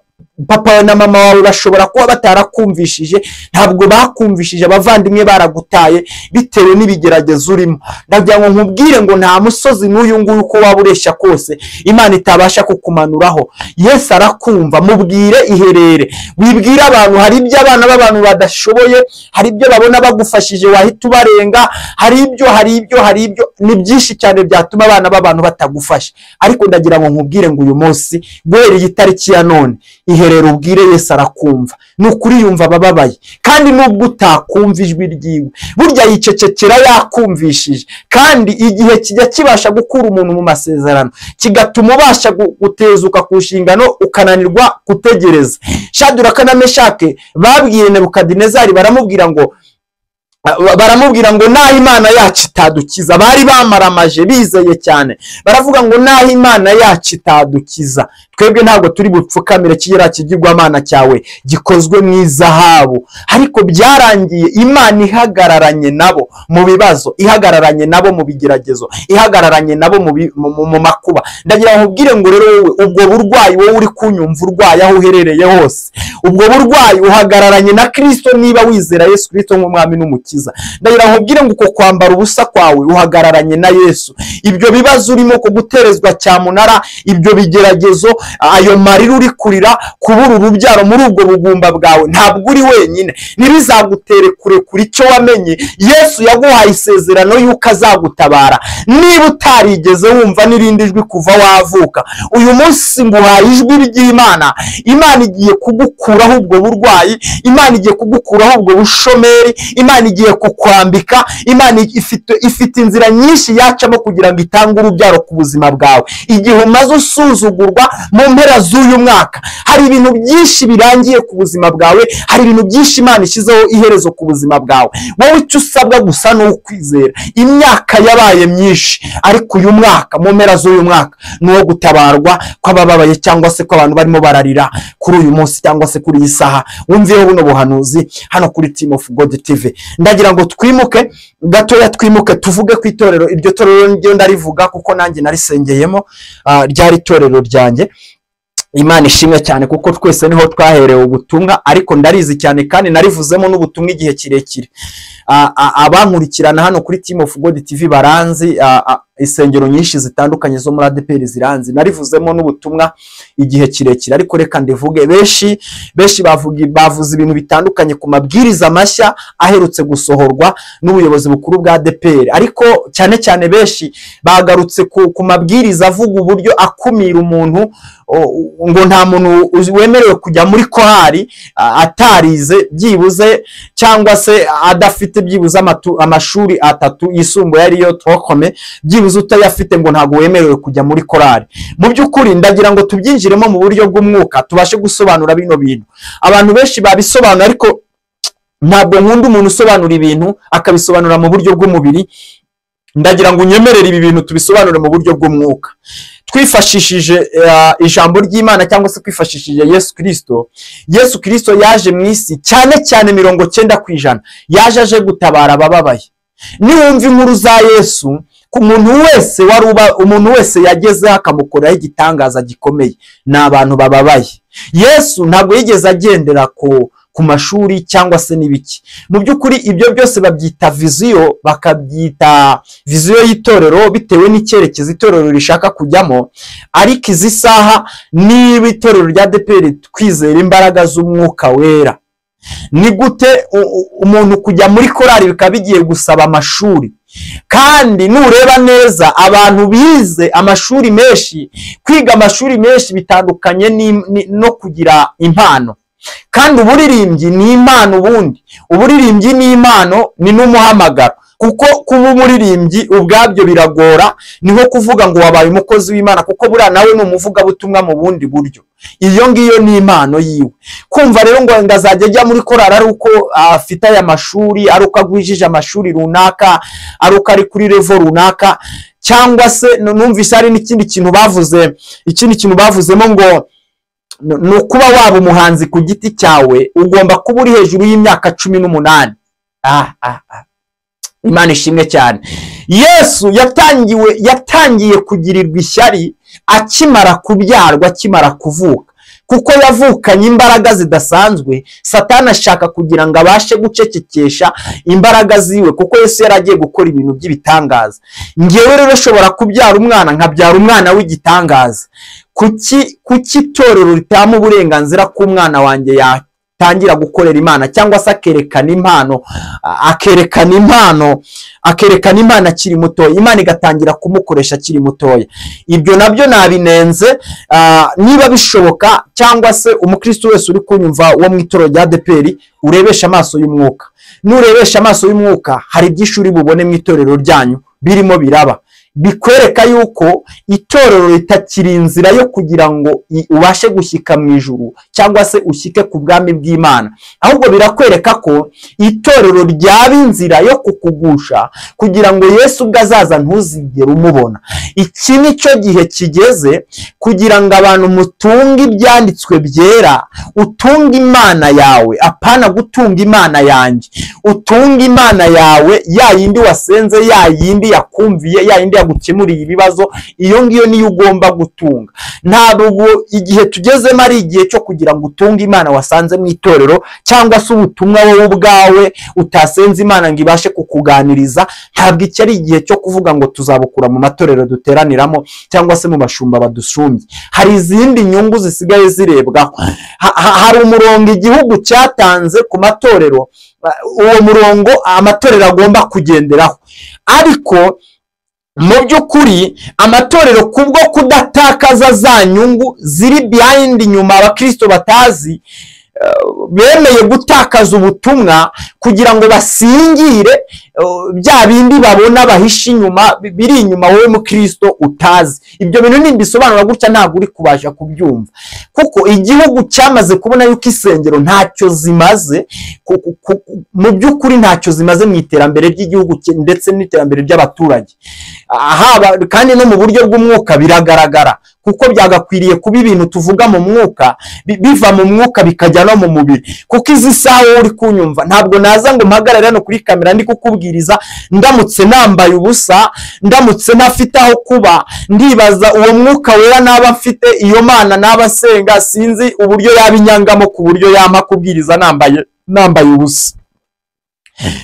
Papa na mama wawe bashobora kuba batarakumvishije, ntabwo bakumvishije, abavandimwe baragutaye bitewe n'ibigeragezo urimo. Ndagira ngo nkubwire ngo nta musozi n'uyu nguyu uko waba ureshya kose Imana itabasha kukumanuraho. Yesu arakumva, mubwire iherere, wibwire abantu. Hari ibyo abana b'abantu badashoboye, hari ibyo babona bagufashije wahita ubarenga, hari ibyo hari ibyo hari ibyo, ni byinshi cyane byatuma abana b'abantu batagufasha. Ariko ndagira ngo nkubwire ngo uyu munsi guhera iyi tariki ya none, iherere ubwire Yesu arakumva. Ni ukuri yumva abababaye, kandi nubwo utakumva ijwi ryiwe, burya yicecekera yakumvishije. Kandi igihe kijya kibasha gukura umuntu mu masezerano, kigatuma ubasha gutezuka ku nshingano, ukananirwa gutegereza. Shaduraka na Meshake babwiye Nebukadinezari, baramubwira ngo naho Imana yacu itadukiza. Bari bamaramaje bizeye cyane, baravuga ngo naho Imana yacu itadukiza, twebwe ntabwo turi bupfukamire kiriya kigirwamana cyawe gikozwe mu izahabu. Ariko byarangiye Imana ihagararanye nabo mu bibazo, ihagararanye nabo mu bigeragezo, ihagararanye nabo mu makuba. Ndagira ngo nkubwire ngo rero wowe ubwo burwayi, wowe uri kunyumva urwaye aho uherereye hose, ubwo burwayi uhagararanye na Kristo niba wizera Yesu Kristo nk'umwami n'umukiza. Ndagira ngo nkubwire ngo uko kwambara ubusa kwawe uhagararanye na Yesu. Ibyo bibazo urimo, kuguterezwa cyamunara, ibyo bigeragezo, ayo marira uri kurira, kubura urubyaro muri ubwo bugumba bwawe, ntabwo uri wenyine. Ntibizagutere kure kuri icyo wamenye. Yesu yaguhaye isezerano yuko azagutabara. Niba utarigeze wumva n'irindi jwi kuva wavuka, uyu munsi nguhaye ijwi ry'Imana. Imana igiye kugukuraho ubwo burwayi, Imana igiye kugukuraho ubwo bushomeri, Imana igiye kukwambika, Imana ifite inzira nyinshi yacamo kugira ngo itange urubyaro ku buzima bwawe. Igihe umaze usuzugurwa mu mpera z'uyu mwaka, hari ibintu byinshi birangiye ku buzima bwawe, hari ibintu byinshi Imana ishyizeho iherezo ku buzima bwawe. Wowe icyo usabwa gusa ni ukwizera. Imyaka yabaye myinshi, ariko uyu mwaka, mu mpera z'uyu mwaka, ni uwo gutabarwa kw'abababaye cyangwa se kw'abantu barimo bararira kuri uyu munsi cyangwa se kuri iyi saha. Wumviyeho buno buhanuzi hano kuri Team of God TV. Ndagira ngo twimuke gatoya, twimuke tuvuge ku itorero. Iryo torero niryo ndarivuga kuko nanjye narisengeyemo, ryari itorero ryanjye. Imana ishimwe cyane kuko twese niho twaherewe ubutumwa, ariko ndarizi cyane kandi narivuzemo n'ubutumwa igihe kirekire. Abankurikirana hano kuri Team of God TV baranzi, insengero nyinshi zitandukanye zo muri ADEPR ziranzi, narivuzemo n'ubutumwa igihe kirekire. Ariko reka ndivuge, benshi benshi bavuze ibintu bitandukanye ku mabwiriza mashya aherutse gusohorwa n'ubuyobozi bukuru bwa ADEPR. Ariko cyane cyane benshi bagarutse ku mabwiriza avuga uburyo akumira umuntu, ngo nta muntu wemerewe kujya muri korari atarize byibuze, cyangwa se adafite byibuze amashuri 3 yisumbuye ariyo tokome, byibuze utayafite ngo ntabwo wemerewe kujya muri korari. Mu by'ukuri ndagira ngo tubyinjiremo mu buryo bw'umwuka, tubashe gusobanura bino bintu. Abantu benshi babisobanura, ariko ntabwo nkunda umuntu usobanura ibintu akabisobanura mu buryo bw'umubiri. Ndagira ngo unyemerere ibi bintu tubisobanure mu buryo bw'umwuka, twifashishije ijambo ry'Imana cyangwa se kwifashishije Yesu Kristo. Yesu Kristo yaje mu isi cyane cyane 90% yaje aje gutabara abababaye. Niwumva inkuru za Yesu, ku muntu wese waruba, umuntu wese yagezeho akamukoraho igitangaza gikomeye, ni abantu bababaye. Yesu ntabwo yigeze agendera ku mashuri cyangwa se n'ibiki. Mu by'ukuri ibyo byose babyita viziyo, bakabyita viziyo y'itorero bitewe n'icyerekezo itorero rishaka kujyamo. Ariko izi saha niba itorero rya ADEPR twizera imbaraga z'umwuka wera, ni gute umuntu kujya muri korari bikaba bigiye gusaba amashuri? Kandi nureba neza abantu bize amashuri menshi, kwiga amashuri menshi bitandukanye no kugira impano. Kandi uburirimbyi ni impano, ubundi uburirimbyi ni impano, ni n'umuhamagaro. Kuko kuba umuririmbyi ubwabyo biragora, ni nko kuvuga ngo wabaye umukozi w'Imana, kuko buriya nawe ni umuvugabutumwa mu bundi buryo. Iyo ngiyo ni impano yiwe. Kumva rero ngo ngazajya ajya muri korari ari uko afite aya mashuri, ari uko agwijije amashuri runaka, ari uko ari kuri level runaka, cyangwa se numvise hari n'ikindi kintu bavuze, ikindi kintu bavuzemo ngo ni ukuba waba umuhanzi ku giti cyawe ugomba kuba uri hejuru y'imyaka 18. Imana ishimwe cyane. Yesu yatangiye kugirirwa ishyari akimara kubyarwa, akimara kuvuka. Kuko yavukanye imbaraga zidasanzwe, Satani ashaka kugira ngo abashe gucecekesha imbaraga ziwe, kuko Yesu yari agiye gukora ibintu by'ibitangaza. Ngewe rero nshobora kubyara umwana, nkabyara umwana w'igitangaza. Kuki itorero ritama uburenganzira ku mwana wanjye yatangira gukorera Imana, cyangwa se akerekana impano, akerekana impano, akerekana Imana akiri mutoya, Imana igatangira kumukoresha akiri mutoya? Ibyo nabyo nabinenze. Niba bishoboka, cyangwa se umukristo wese uri kunyumva wo mu itorero rya ADEPR, urebesha amaso y'umwuka. Nurebesha amaso y'umwuka, hari byinshi uri bubone mu itorero ryanyu birimo biraba, bikwereka yuko itorero ritakiri inzira yo kugira ngo ubashe gushyika mu ijuru cyangwa se ushyike ku bwami bw'Imana, ahubwo birakwereka ko itorero ryaba inzira yo kukugusha kugira ngo Yesu ubwo azaza ntuzigere umubona. Iki ni cyo gihe kigeze kugira ngo abantu mutunge ibyanditswe byera, utunge Imana yawe, apana gutunga imana yanjye. Utunge Imana yawe, ya yindi wasenze, ya yindi yakumviye, ya yindi yagukemuriye ibibazo, iyo ngiyo niyo ugomba gutunga. Ntabwo igihe tugezemo ari igihe cyo kugira ngo utunge Imana wasanze mu itorero, cyangwa se ubutumwa wowe ubwawe utasenze Imana ngo ibashe kukuganiriza. Ntabwo iki ari igihe cyo kuvuga ngo tuzabukura mu matorero duteraniramo cyangwa se mu bashumba badushumbye. Hari izindi nyungu zisigaye zirebwaho. Hari umurongo igihugu cyatanze ku matorero, uwo murongo amatorero agomba kugenderaho, ariko mu by'ukuri amatorero kubwo kudatakaza za nyungu ziri behind inyuma abakristo batazi, bemeye gutakaza ubutumwa kugira ngo basingire bya bindi babona bahisha inyuma, biri inyuma wowe mukristo utazi. Ibyo bintu nimbisobanura gutya ntabwo uri kubasha kubyumva, kuko igihugu cyamaze kubona yuko isengero ntacyo zimaze, mu by'ukuri ntacyo zimaze mu iterambere ry'igihugu ndetse n'iterambere ry'abaturage, haba kandi no mu buryo bw'umwuka biragaragara, kuko byagakwiriye kuba ibintu tuvuga mu mwuka biva mu mwuka bikajya no mu mubiri. Kuko izi saha wowe uri kunyumva, ntabwo naza ngo mpagarare hano kuri kamera ndi kukubwiriza ndamutse nambaye ubusa, ndamutse ntafite aho kuba, ndibaza uwo mwuka wera naba mfite, iyo Mana naba nsenga, sinzi uburyo yabinyangamo ku buryo yampa kubwiriza nambaye ubusa,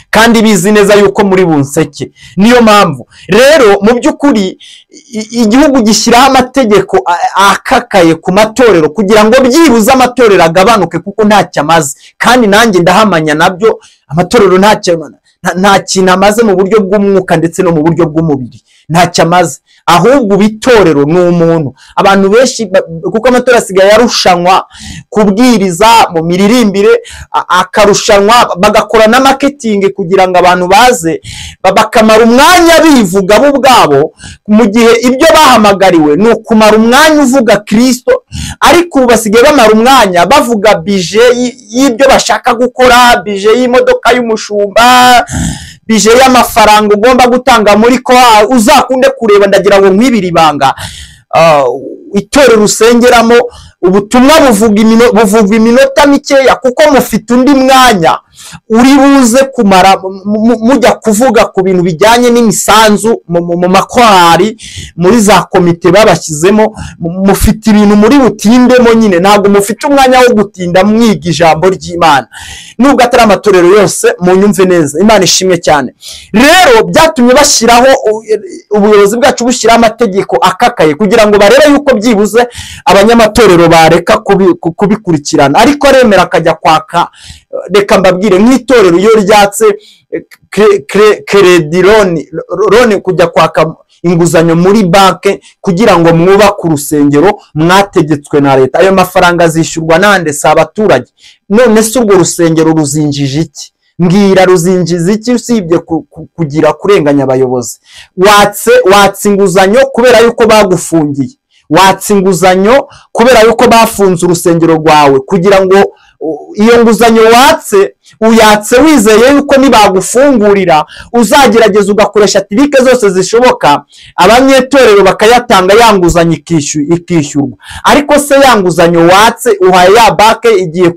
kandi bizi neza yuko muri bunseke. Niyo mpamvu rero mu by'ukuri igihugu gishyiraho amategeko akakaye ku matorero kugira ngo byibuze amatorero agabanuke, kuko ntacyo amaze. Kandi nanjye ndahamanya nabyo, amatorero nta kintu amaze mu buryo bw'umwuka ndetse no mu buryo bw'umubiri, ntacyo amaze. Ahubwo itorero ni umuntu. Abantu benshi, kuko amatorero asigaye arushanwa kubwiriza mu miririmbire, akarushanwa bagakora na marketing kugira ngo abantu baze, bakamara umwanya bivuga bo ubwabo, mu gihe ibyo bahamagariwe ni ukumara umwanya uvuga Kristo. Ariko ubu basigaye bamara umwanya bavuga bije y'ibyo bashaka gukora, bije y'imodoka y'umushumba, bije y'amafaranga ugomba gutanga muri ko. Uzakunde kureba, ndagira ngo nkwibire ibanga, itorero usengeramo ubutumwa buvuga iminota mikeya, kuko mufite undi mwanya uri buze kumara mujya kuvuga ku bintu bijyanye n'imisanzu mu makorari, muri za komite babashyizemo, mufite ibintu muri butindemo nyine. Ntabwo mufite umwanya wo gutinda mwiga ijambo ry'Imana, nubwo atari amatorero yose, munyumve neza. Imana ishimwe cyane. Rero byatumye bashyiraho, ubuyobozi bwacu bushyiraho amategeko akakaye kugira ngo barebe yuko byibuze abanyamatorero bareka kubikurikirana. Ariko aremera akajya kwaka. Reka mbabwire, nk'itorero iyo ryatse credit loan, kujya kwaka inguzanyo muri banke kugira ngo mwubake urusengero mwategetswe na leta, ayo mafaranga azishyurwa nande? Si abaturage? None se urwo rusengero ruzinjije iki? Mbwira, ruzinjiza iki usibye kugira kurenganya abayobozi? Watse inguzanyo kubera yuko bagufungiye, watse inguzanyo kubera yuko bafunze urusengero rwawe, kugira ngo iyo nguzanyo watse uyatse wizeye yuko nibagufungurira uzagerageza ugakoresha trick zose zishoboka, abanyetorero bakayatanga, ya nguzanyo ikishyurwa. Ariko se ya nguzanyo watse uhaye ya banke igiye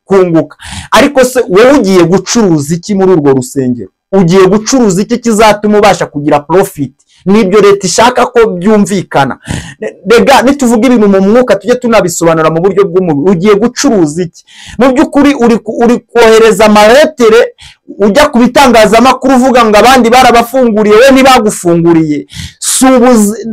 kunguka, ariko se wowe ugiye gucuruza iki muri urwo rusengero? Ugiye gucuruza iki kizatuma ubasha kugira profit? Nibyo leta ishaka ko byumvikana. Rega nituvuga ibintu mu mwuka tujye tunabisobanura mu buryo bw'umubiri. Ugiye gucuruza iki? Mu by'ukuri uri kohereza amaretere ujya ku bitangazamakuru uvuga ngo abandi barabafunguriye, we ntibagufunguriye.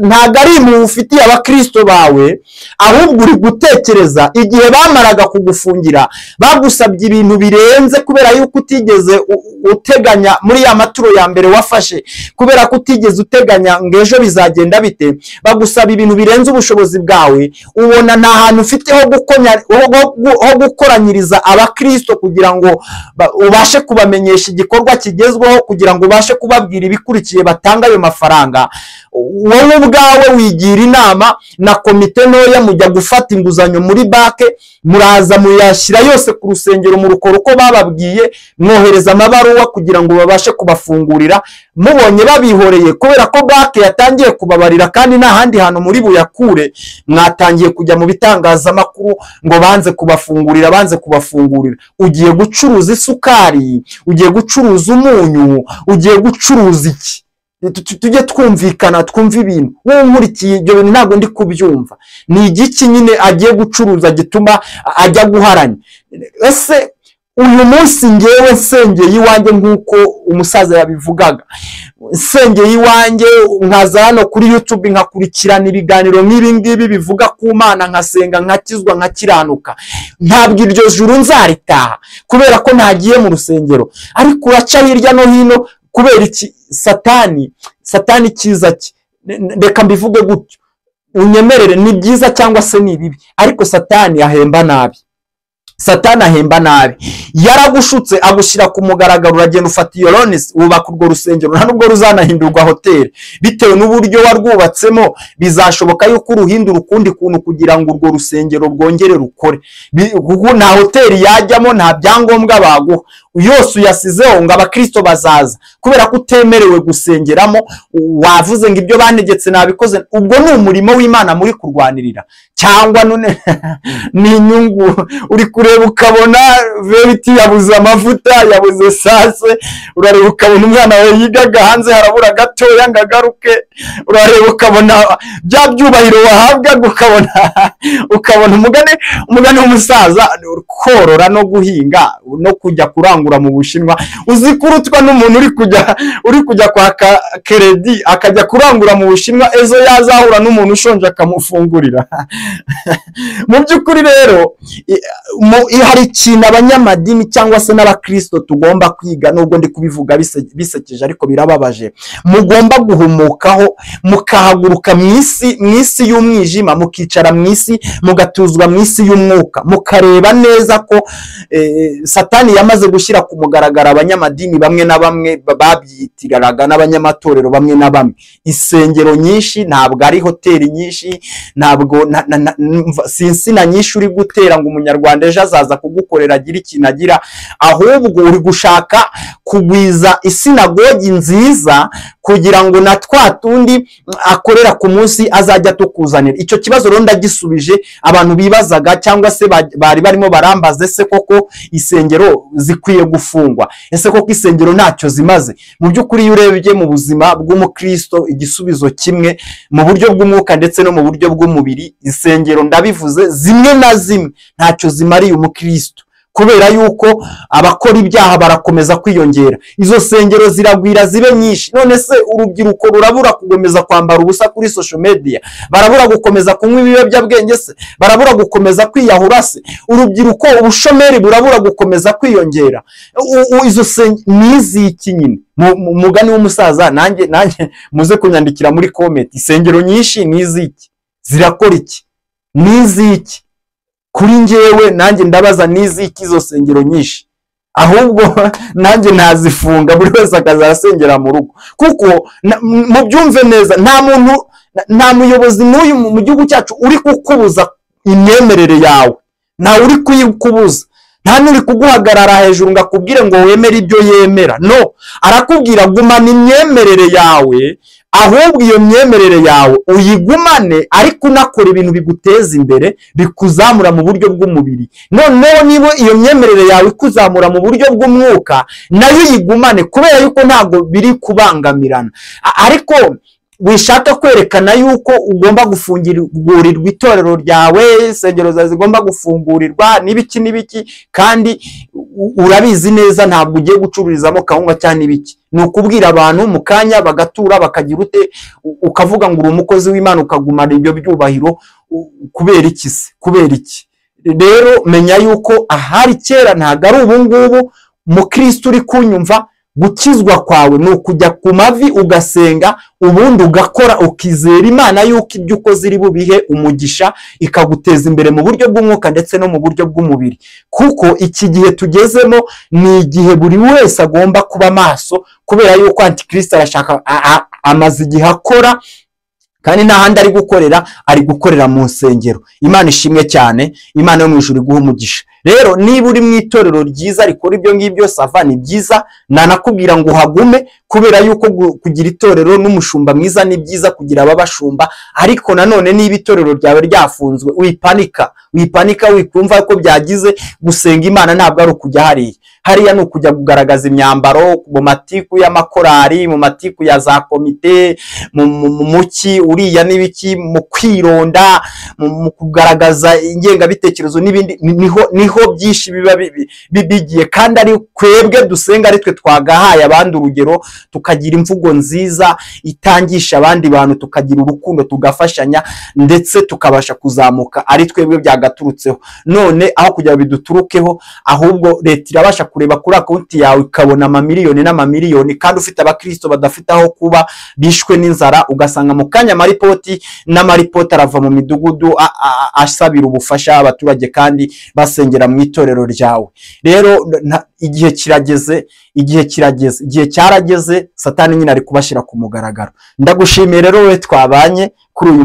Ntabwo ari impuhwe ufitiye abakristo bawe, ahubwo uri gutekereza igihe bamaraga kugufungira bagusabye ibintu birenze, kubera yuko utigeze uteganya muri ya maturo ya mbere wafashe, kubera ko utigeze uteganya ngo ejo bizagenda bite, bagusaba ibintu birenze ubushobozi bwawe. Ubona nta hantu ufite ho gukoranyiriza abakristo kugira ngo ubashe kubamenyesha igikorwa kigezweho, kugira ngo ubashe kubabwira ibikurikiye batanga ayo mafaranga. Wowe ubwawe wigira inama na komite ntoya, mujya gufata inguzanyo muri banke, muraza muyashyira yose ku rusengero mu rukoro uko bababwiye, mwohereza amabaruwa kugira ngo babashe kubafungurira. Mubonye babihoreye kubera ko banke yatangiye kubabarira kandi nta handi hantu muri buyakure, mwatangiye kujya mu bitangazamakuru ngo banze kubafungurira, banze kubafungurira. Ugiye gucuruza isukari, ugiye gucuruza umunyu, ugiye gucuruza iki? Tujye twumvikana, twumve ibintu. Wowe nkurikiye ibyo bintu ntabwo ndi kubyumva. Ni igiki nyine agiye gucuruza gituma ajya guharanya? Ese uyu munsi ngewe nsengeye iwanjye nk'uko umusaza yabivugaga, nsengeye iwanjye nkaza hano kuri YouTube nkakurikirana ibiganiro nk'ibi ngibi bivuga ku Mana, nkasenga, nkakizwa, nkakiranuka, ntabwo iryo juru nzaritaha kubera ko ntagiye mu rusengero. Ariko uraca hirya no hino kubera iki? Satani cyiza cye, reka mbivuge gutyo, unyemerere, ni byiza cyangwa se ni bibi, ariko Satani ahemba nabi. Satani ahemba nabi. Yaragushutse agushyira ku mugaragaro, uragenda ufata iyo loans, wubaka urwo rusengero, nta nubwo ruzanahindurwa hoteli bitewe n'uburyo warwubatsemo. Bizashoboka yuko uruhindura ukundi kuntu kugira ngo urwo rusengero rwongere rukore, kuko nta hoteli yajyamo, nta byangombwa baguha, yose uyasizeho ngo abakristo bazaza, kubera ko utemerewe gusengeramo. Wavuze ngo ibyo banegetse nabikoze. Ubwo ni umurimo w'Imana muri kurwanirira, cyangwa none ni inyungu? Uri kureba ukabona veriti yabuze amavuta, yabuze sase, urareba ukabona umwana wawe yigaga hanze harabura gatoya ngo agaruke, urareba ukabona bya byubahiro wahabwaga, ukabona umugani w'umusaza, korora no guhinga no kujya kurangura mu Bushinwa. Uzi kurutwa n'umuntu uri kujya kwaka keredi akajya kurangura mu Bushinwa, ejo yazahura n'umuntu ushonje akamufungurira. Mu by'ukuri rero hari ikintu abanyamadini cyangwa se n'abakristo tugomba kwiga, nubwo ndi kubivuga bisekeje ariko birababaje. Mugomba guhumukaho, mukahaguruka mu isi y'umwijima, mukicara mu isi, mugatuzwa mu isi y'umwuka, mukareba neza ko Satani yamaze gushyira ku mugaragaro abanyamadini bamwe na bamwe babyitiraraga n'abanyamatorero bamwe na bamwe. Isengero nyinshi ntabwo ari hoteli nyinshi, ntabwo sinsina nyinshi uri gutera ngo umunyarwanda ejo azaza kugukorera agira ikintu agira, ahubwo uri gushaka kugwiza isinagogi nziza kugira ngo na twa tundi akorera ku munsi azajya tukuzanira. Icyo kibazo rero ndagisubije abantu bibazaga cyangwa se bari barimo barambaza, ese koko isengero zikwiye gufungwa? Ese koko isengero ntacyo zimaze? Mu by'ukuri iyo urebye mu buzima bw'umukristo igisubizo kimwe mu buryo bw'umwuka ndetse no mu buryo bw'umubiri, isengero ndabivuze zimwe na zimwe ntacyo zimariye umukristo, kubera yuko abakora ibyaha barakomeza kwiyongera. Izo sengero ziragwira zibe nyinshi. None se urubyiruko rurabura gukomeza kwambara ubusa kuri social media? Barabura gukomeza kunywa ibiyobyabwenge se? Barabura gukomeza kwiyahura se? Urubyiruko ubushomeri burabura gukomeza kwiyongera. Izo sengero niziki nyine? Mugani w'umusaza, nanjye muze kunyandikira muri comment, isengero nyinshi niziki? Zirakora iki? Niziki? Kuri njyewe nanjye ndabaza niziki izo sengero nyinshi? Ahubwo nanjye nazifunga, buri wese akazasengera mu rugo. Kuko mubyumve neza, nta muntu, nta muyobozi n'uyu mu gihugu cyacu uri kukubuza imyemerere yawe, nta uri kuyikubuza, nta n'uri kuguhagarara hejuru ngo akubwire ngo wemere ibyo yemera. No, arakubwira gumana imyemerere yawe, ahubwo iyo myemerere yawe uyigumane ariko unakora ibintu biguteza imbere, bikuzamura mu buryo bw'umubiri. Noneho niba iyo myemerere yawe ikuzamura mu buryo bw'umwuka, nayo uyigumane, kubera yuko ntabwo biri kubangamirana. Ariko Wishaka kwerekana yuko ugomba gufungurirwa itorero ryawe, insengero zawe zigomba gufungurirwa n'ibiki n'ibiki, kandi urabizi neza ntabwo ugiye gucururizamo kawunga cyangwa n'ibiki. Ni ukubwira abantu mu kanya bagatura bakagira ute, ukavuga ngo uri umukozi w'Imana ukagumana ibyo byubahiro kubera iki se? Kubera iki? Rero menya yuko ahari kera ntabwo ari ubu ngubu. Mukristo uri kunyumva, gukizwa kwawe ni ukujya ku mavi ugasenga, ubundi ugakora ukizera Imana yuko ibyo ukoze iri bubihe umugisha, ikaguteza imbere mu buryo bw'umwuka ndetse no mu buryo bw'umubiri. Kuko iki gihe tugezemo ni igihe buri wese agomba kuba maso, kubera yuko Antikristo arashaka, amaze igihe akora, kandi nta handi ari gukorera, ari gukorera mu nsengero. Imana ishimwe cyane, Imana yo mu ijuru iguhe umugisha. Rero niba uri mu itorero ryiza rikora ibyo ngibyo, sava ni byiza, nanakubwira ngo uhagume, kubera yuko kugira itorero n'umushumba mwiza ni byiza, kugira ababashumba. Ariko nanone niba itorero ryawe ryafunzwe, wipanika, wipanika, wikumva ko byagize. Gusenga Imana ntabwo ari ukujya hariya, hariya ni ukujya kugaragaza imyambaro mu matiku y'amakorari, mu matiku ya za komite, mu muki uriya n'ibiki, mu kwironda, mu kugaragaza ingengabitekerezo n'ibindi. Niho byinshi biba bigiye, kandi ari kwebwe dusenga, ari twe twagahaye abandi urugero, tukagira imvugo nziza itangisha abandi bantu, tukagira urukundo, tugafashanya, ndetse tukabasha kuzamuka ari twebwe byagaturutseho. None aho kugira biduturukeho, ahubwo leta irabasha kureba kuri akonti yawe ikabona amamiliyoni n'amamiliyoni, kandi ufite abakristo badafite aho kuba, bishwe n'inzara. Ugasanga mu kanya amaripoti n'amaripoti arava mu midugudu asabira ubufasha abaturage kandi basengera mu itorero ryawe. Rero igihe kirageze, igihe kirageze, igihe cyarageze, Satani nyine ari kubashyira ku mugaragaro. Ndagushimiye rero we twabanye kuri uyu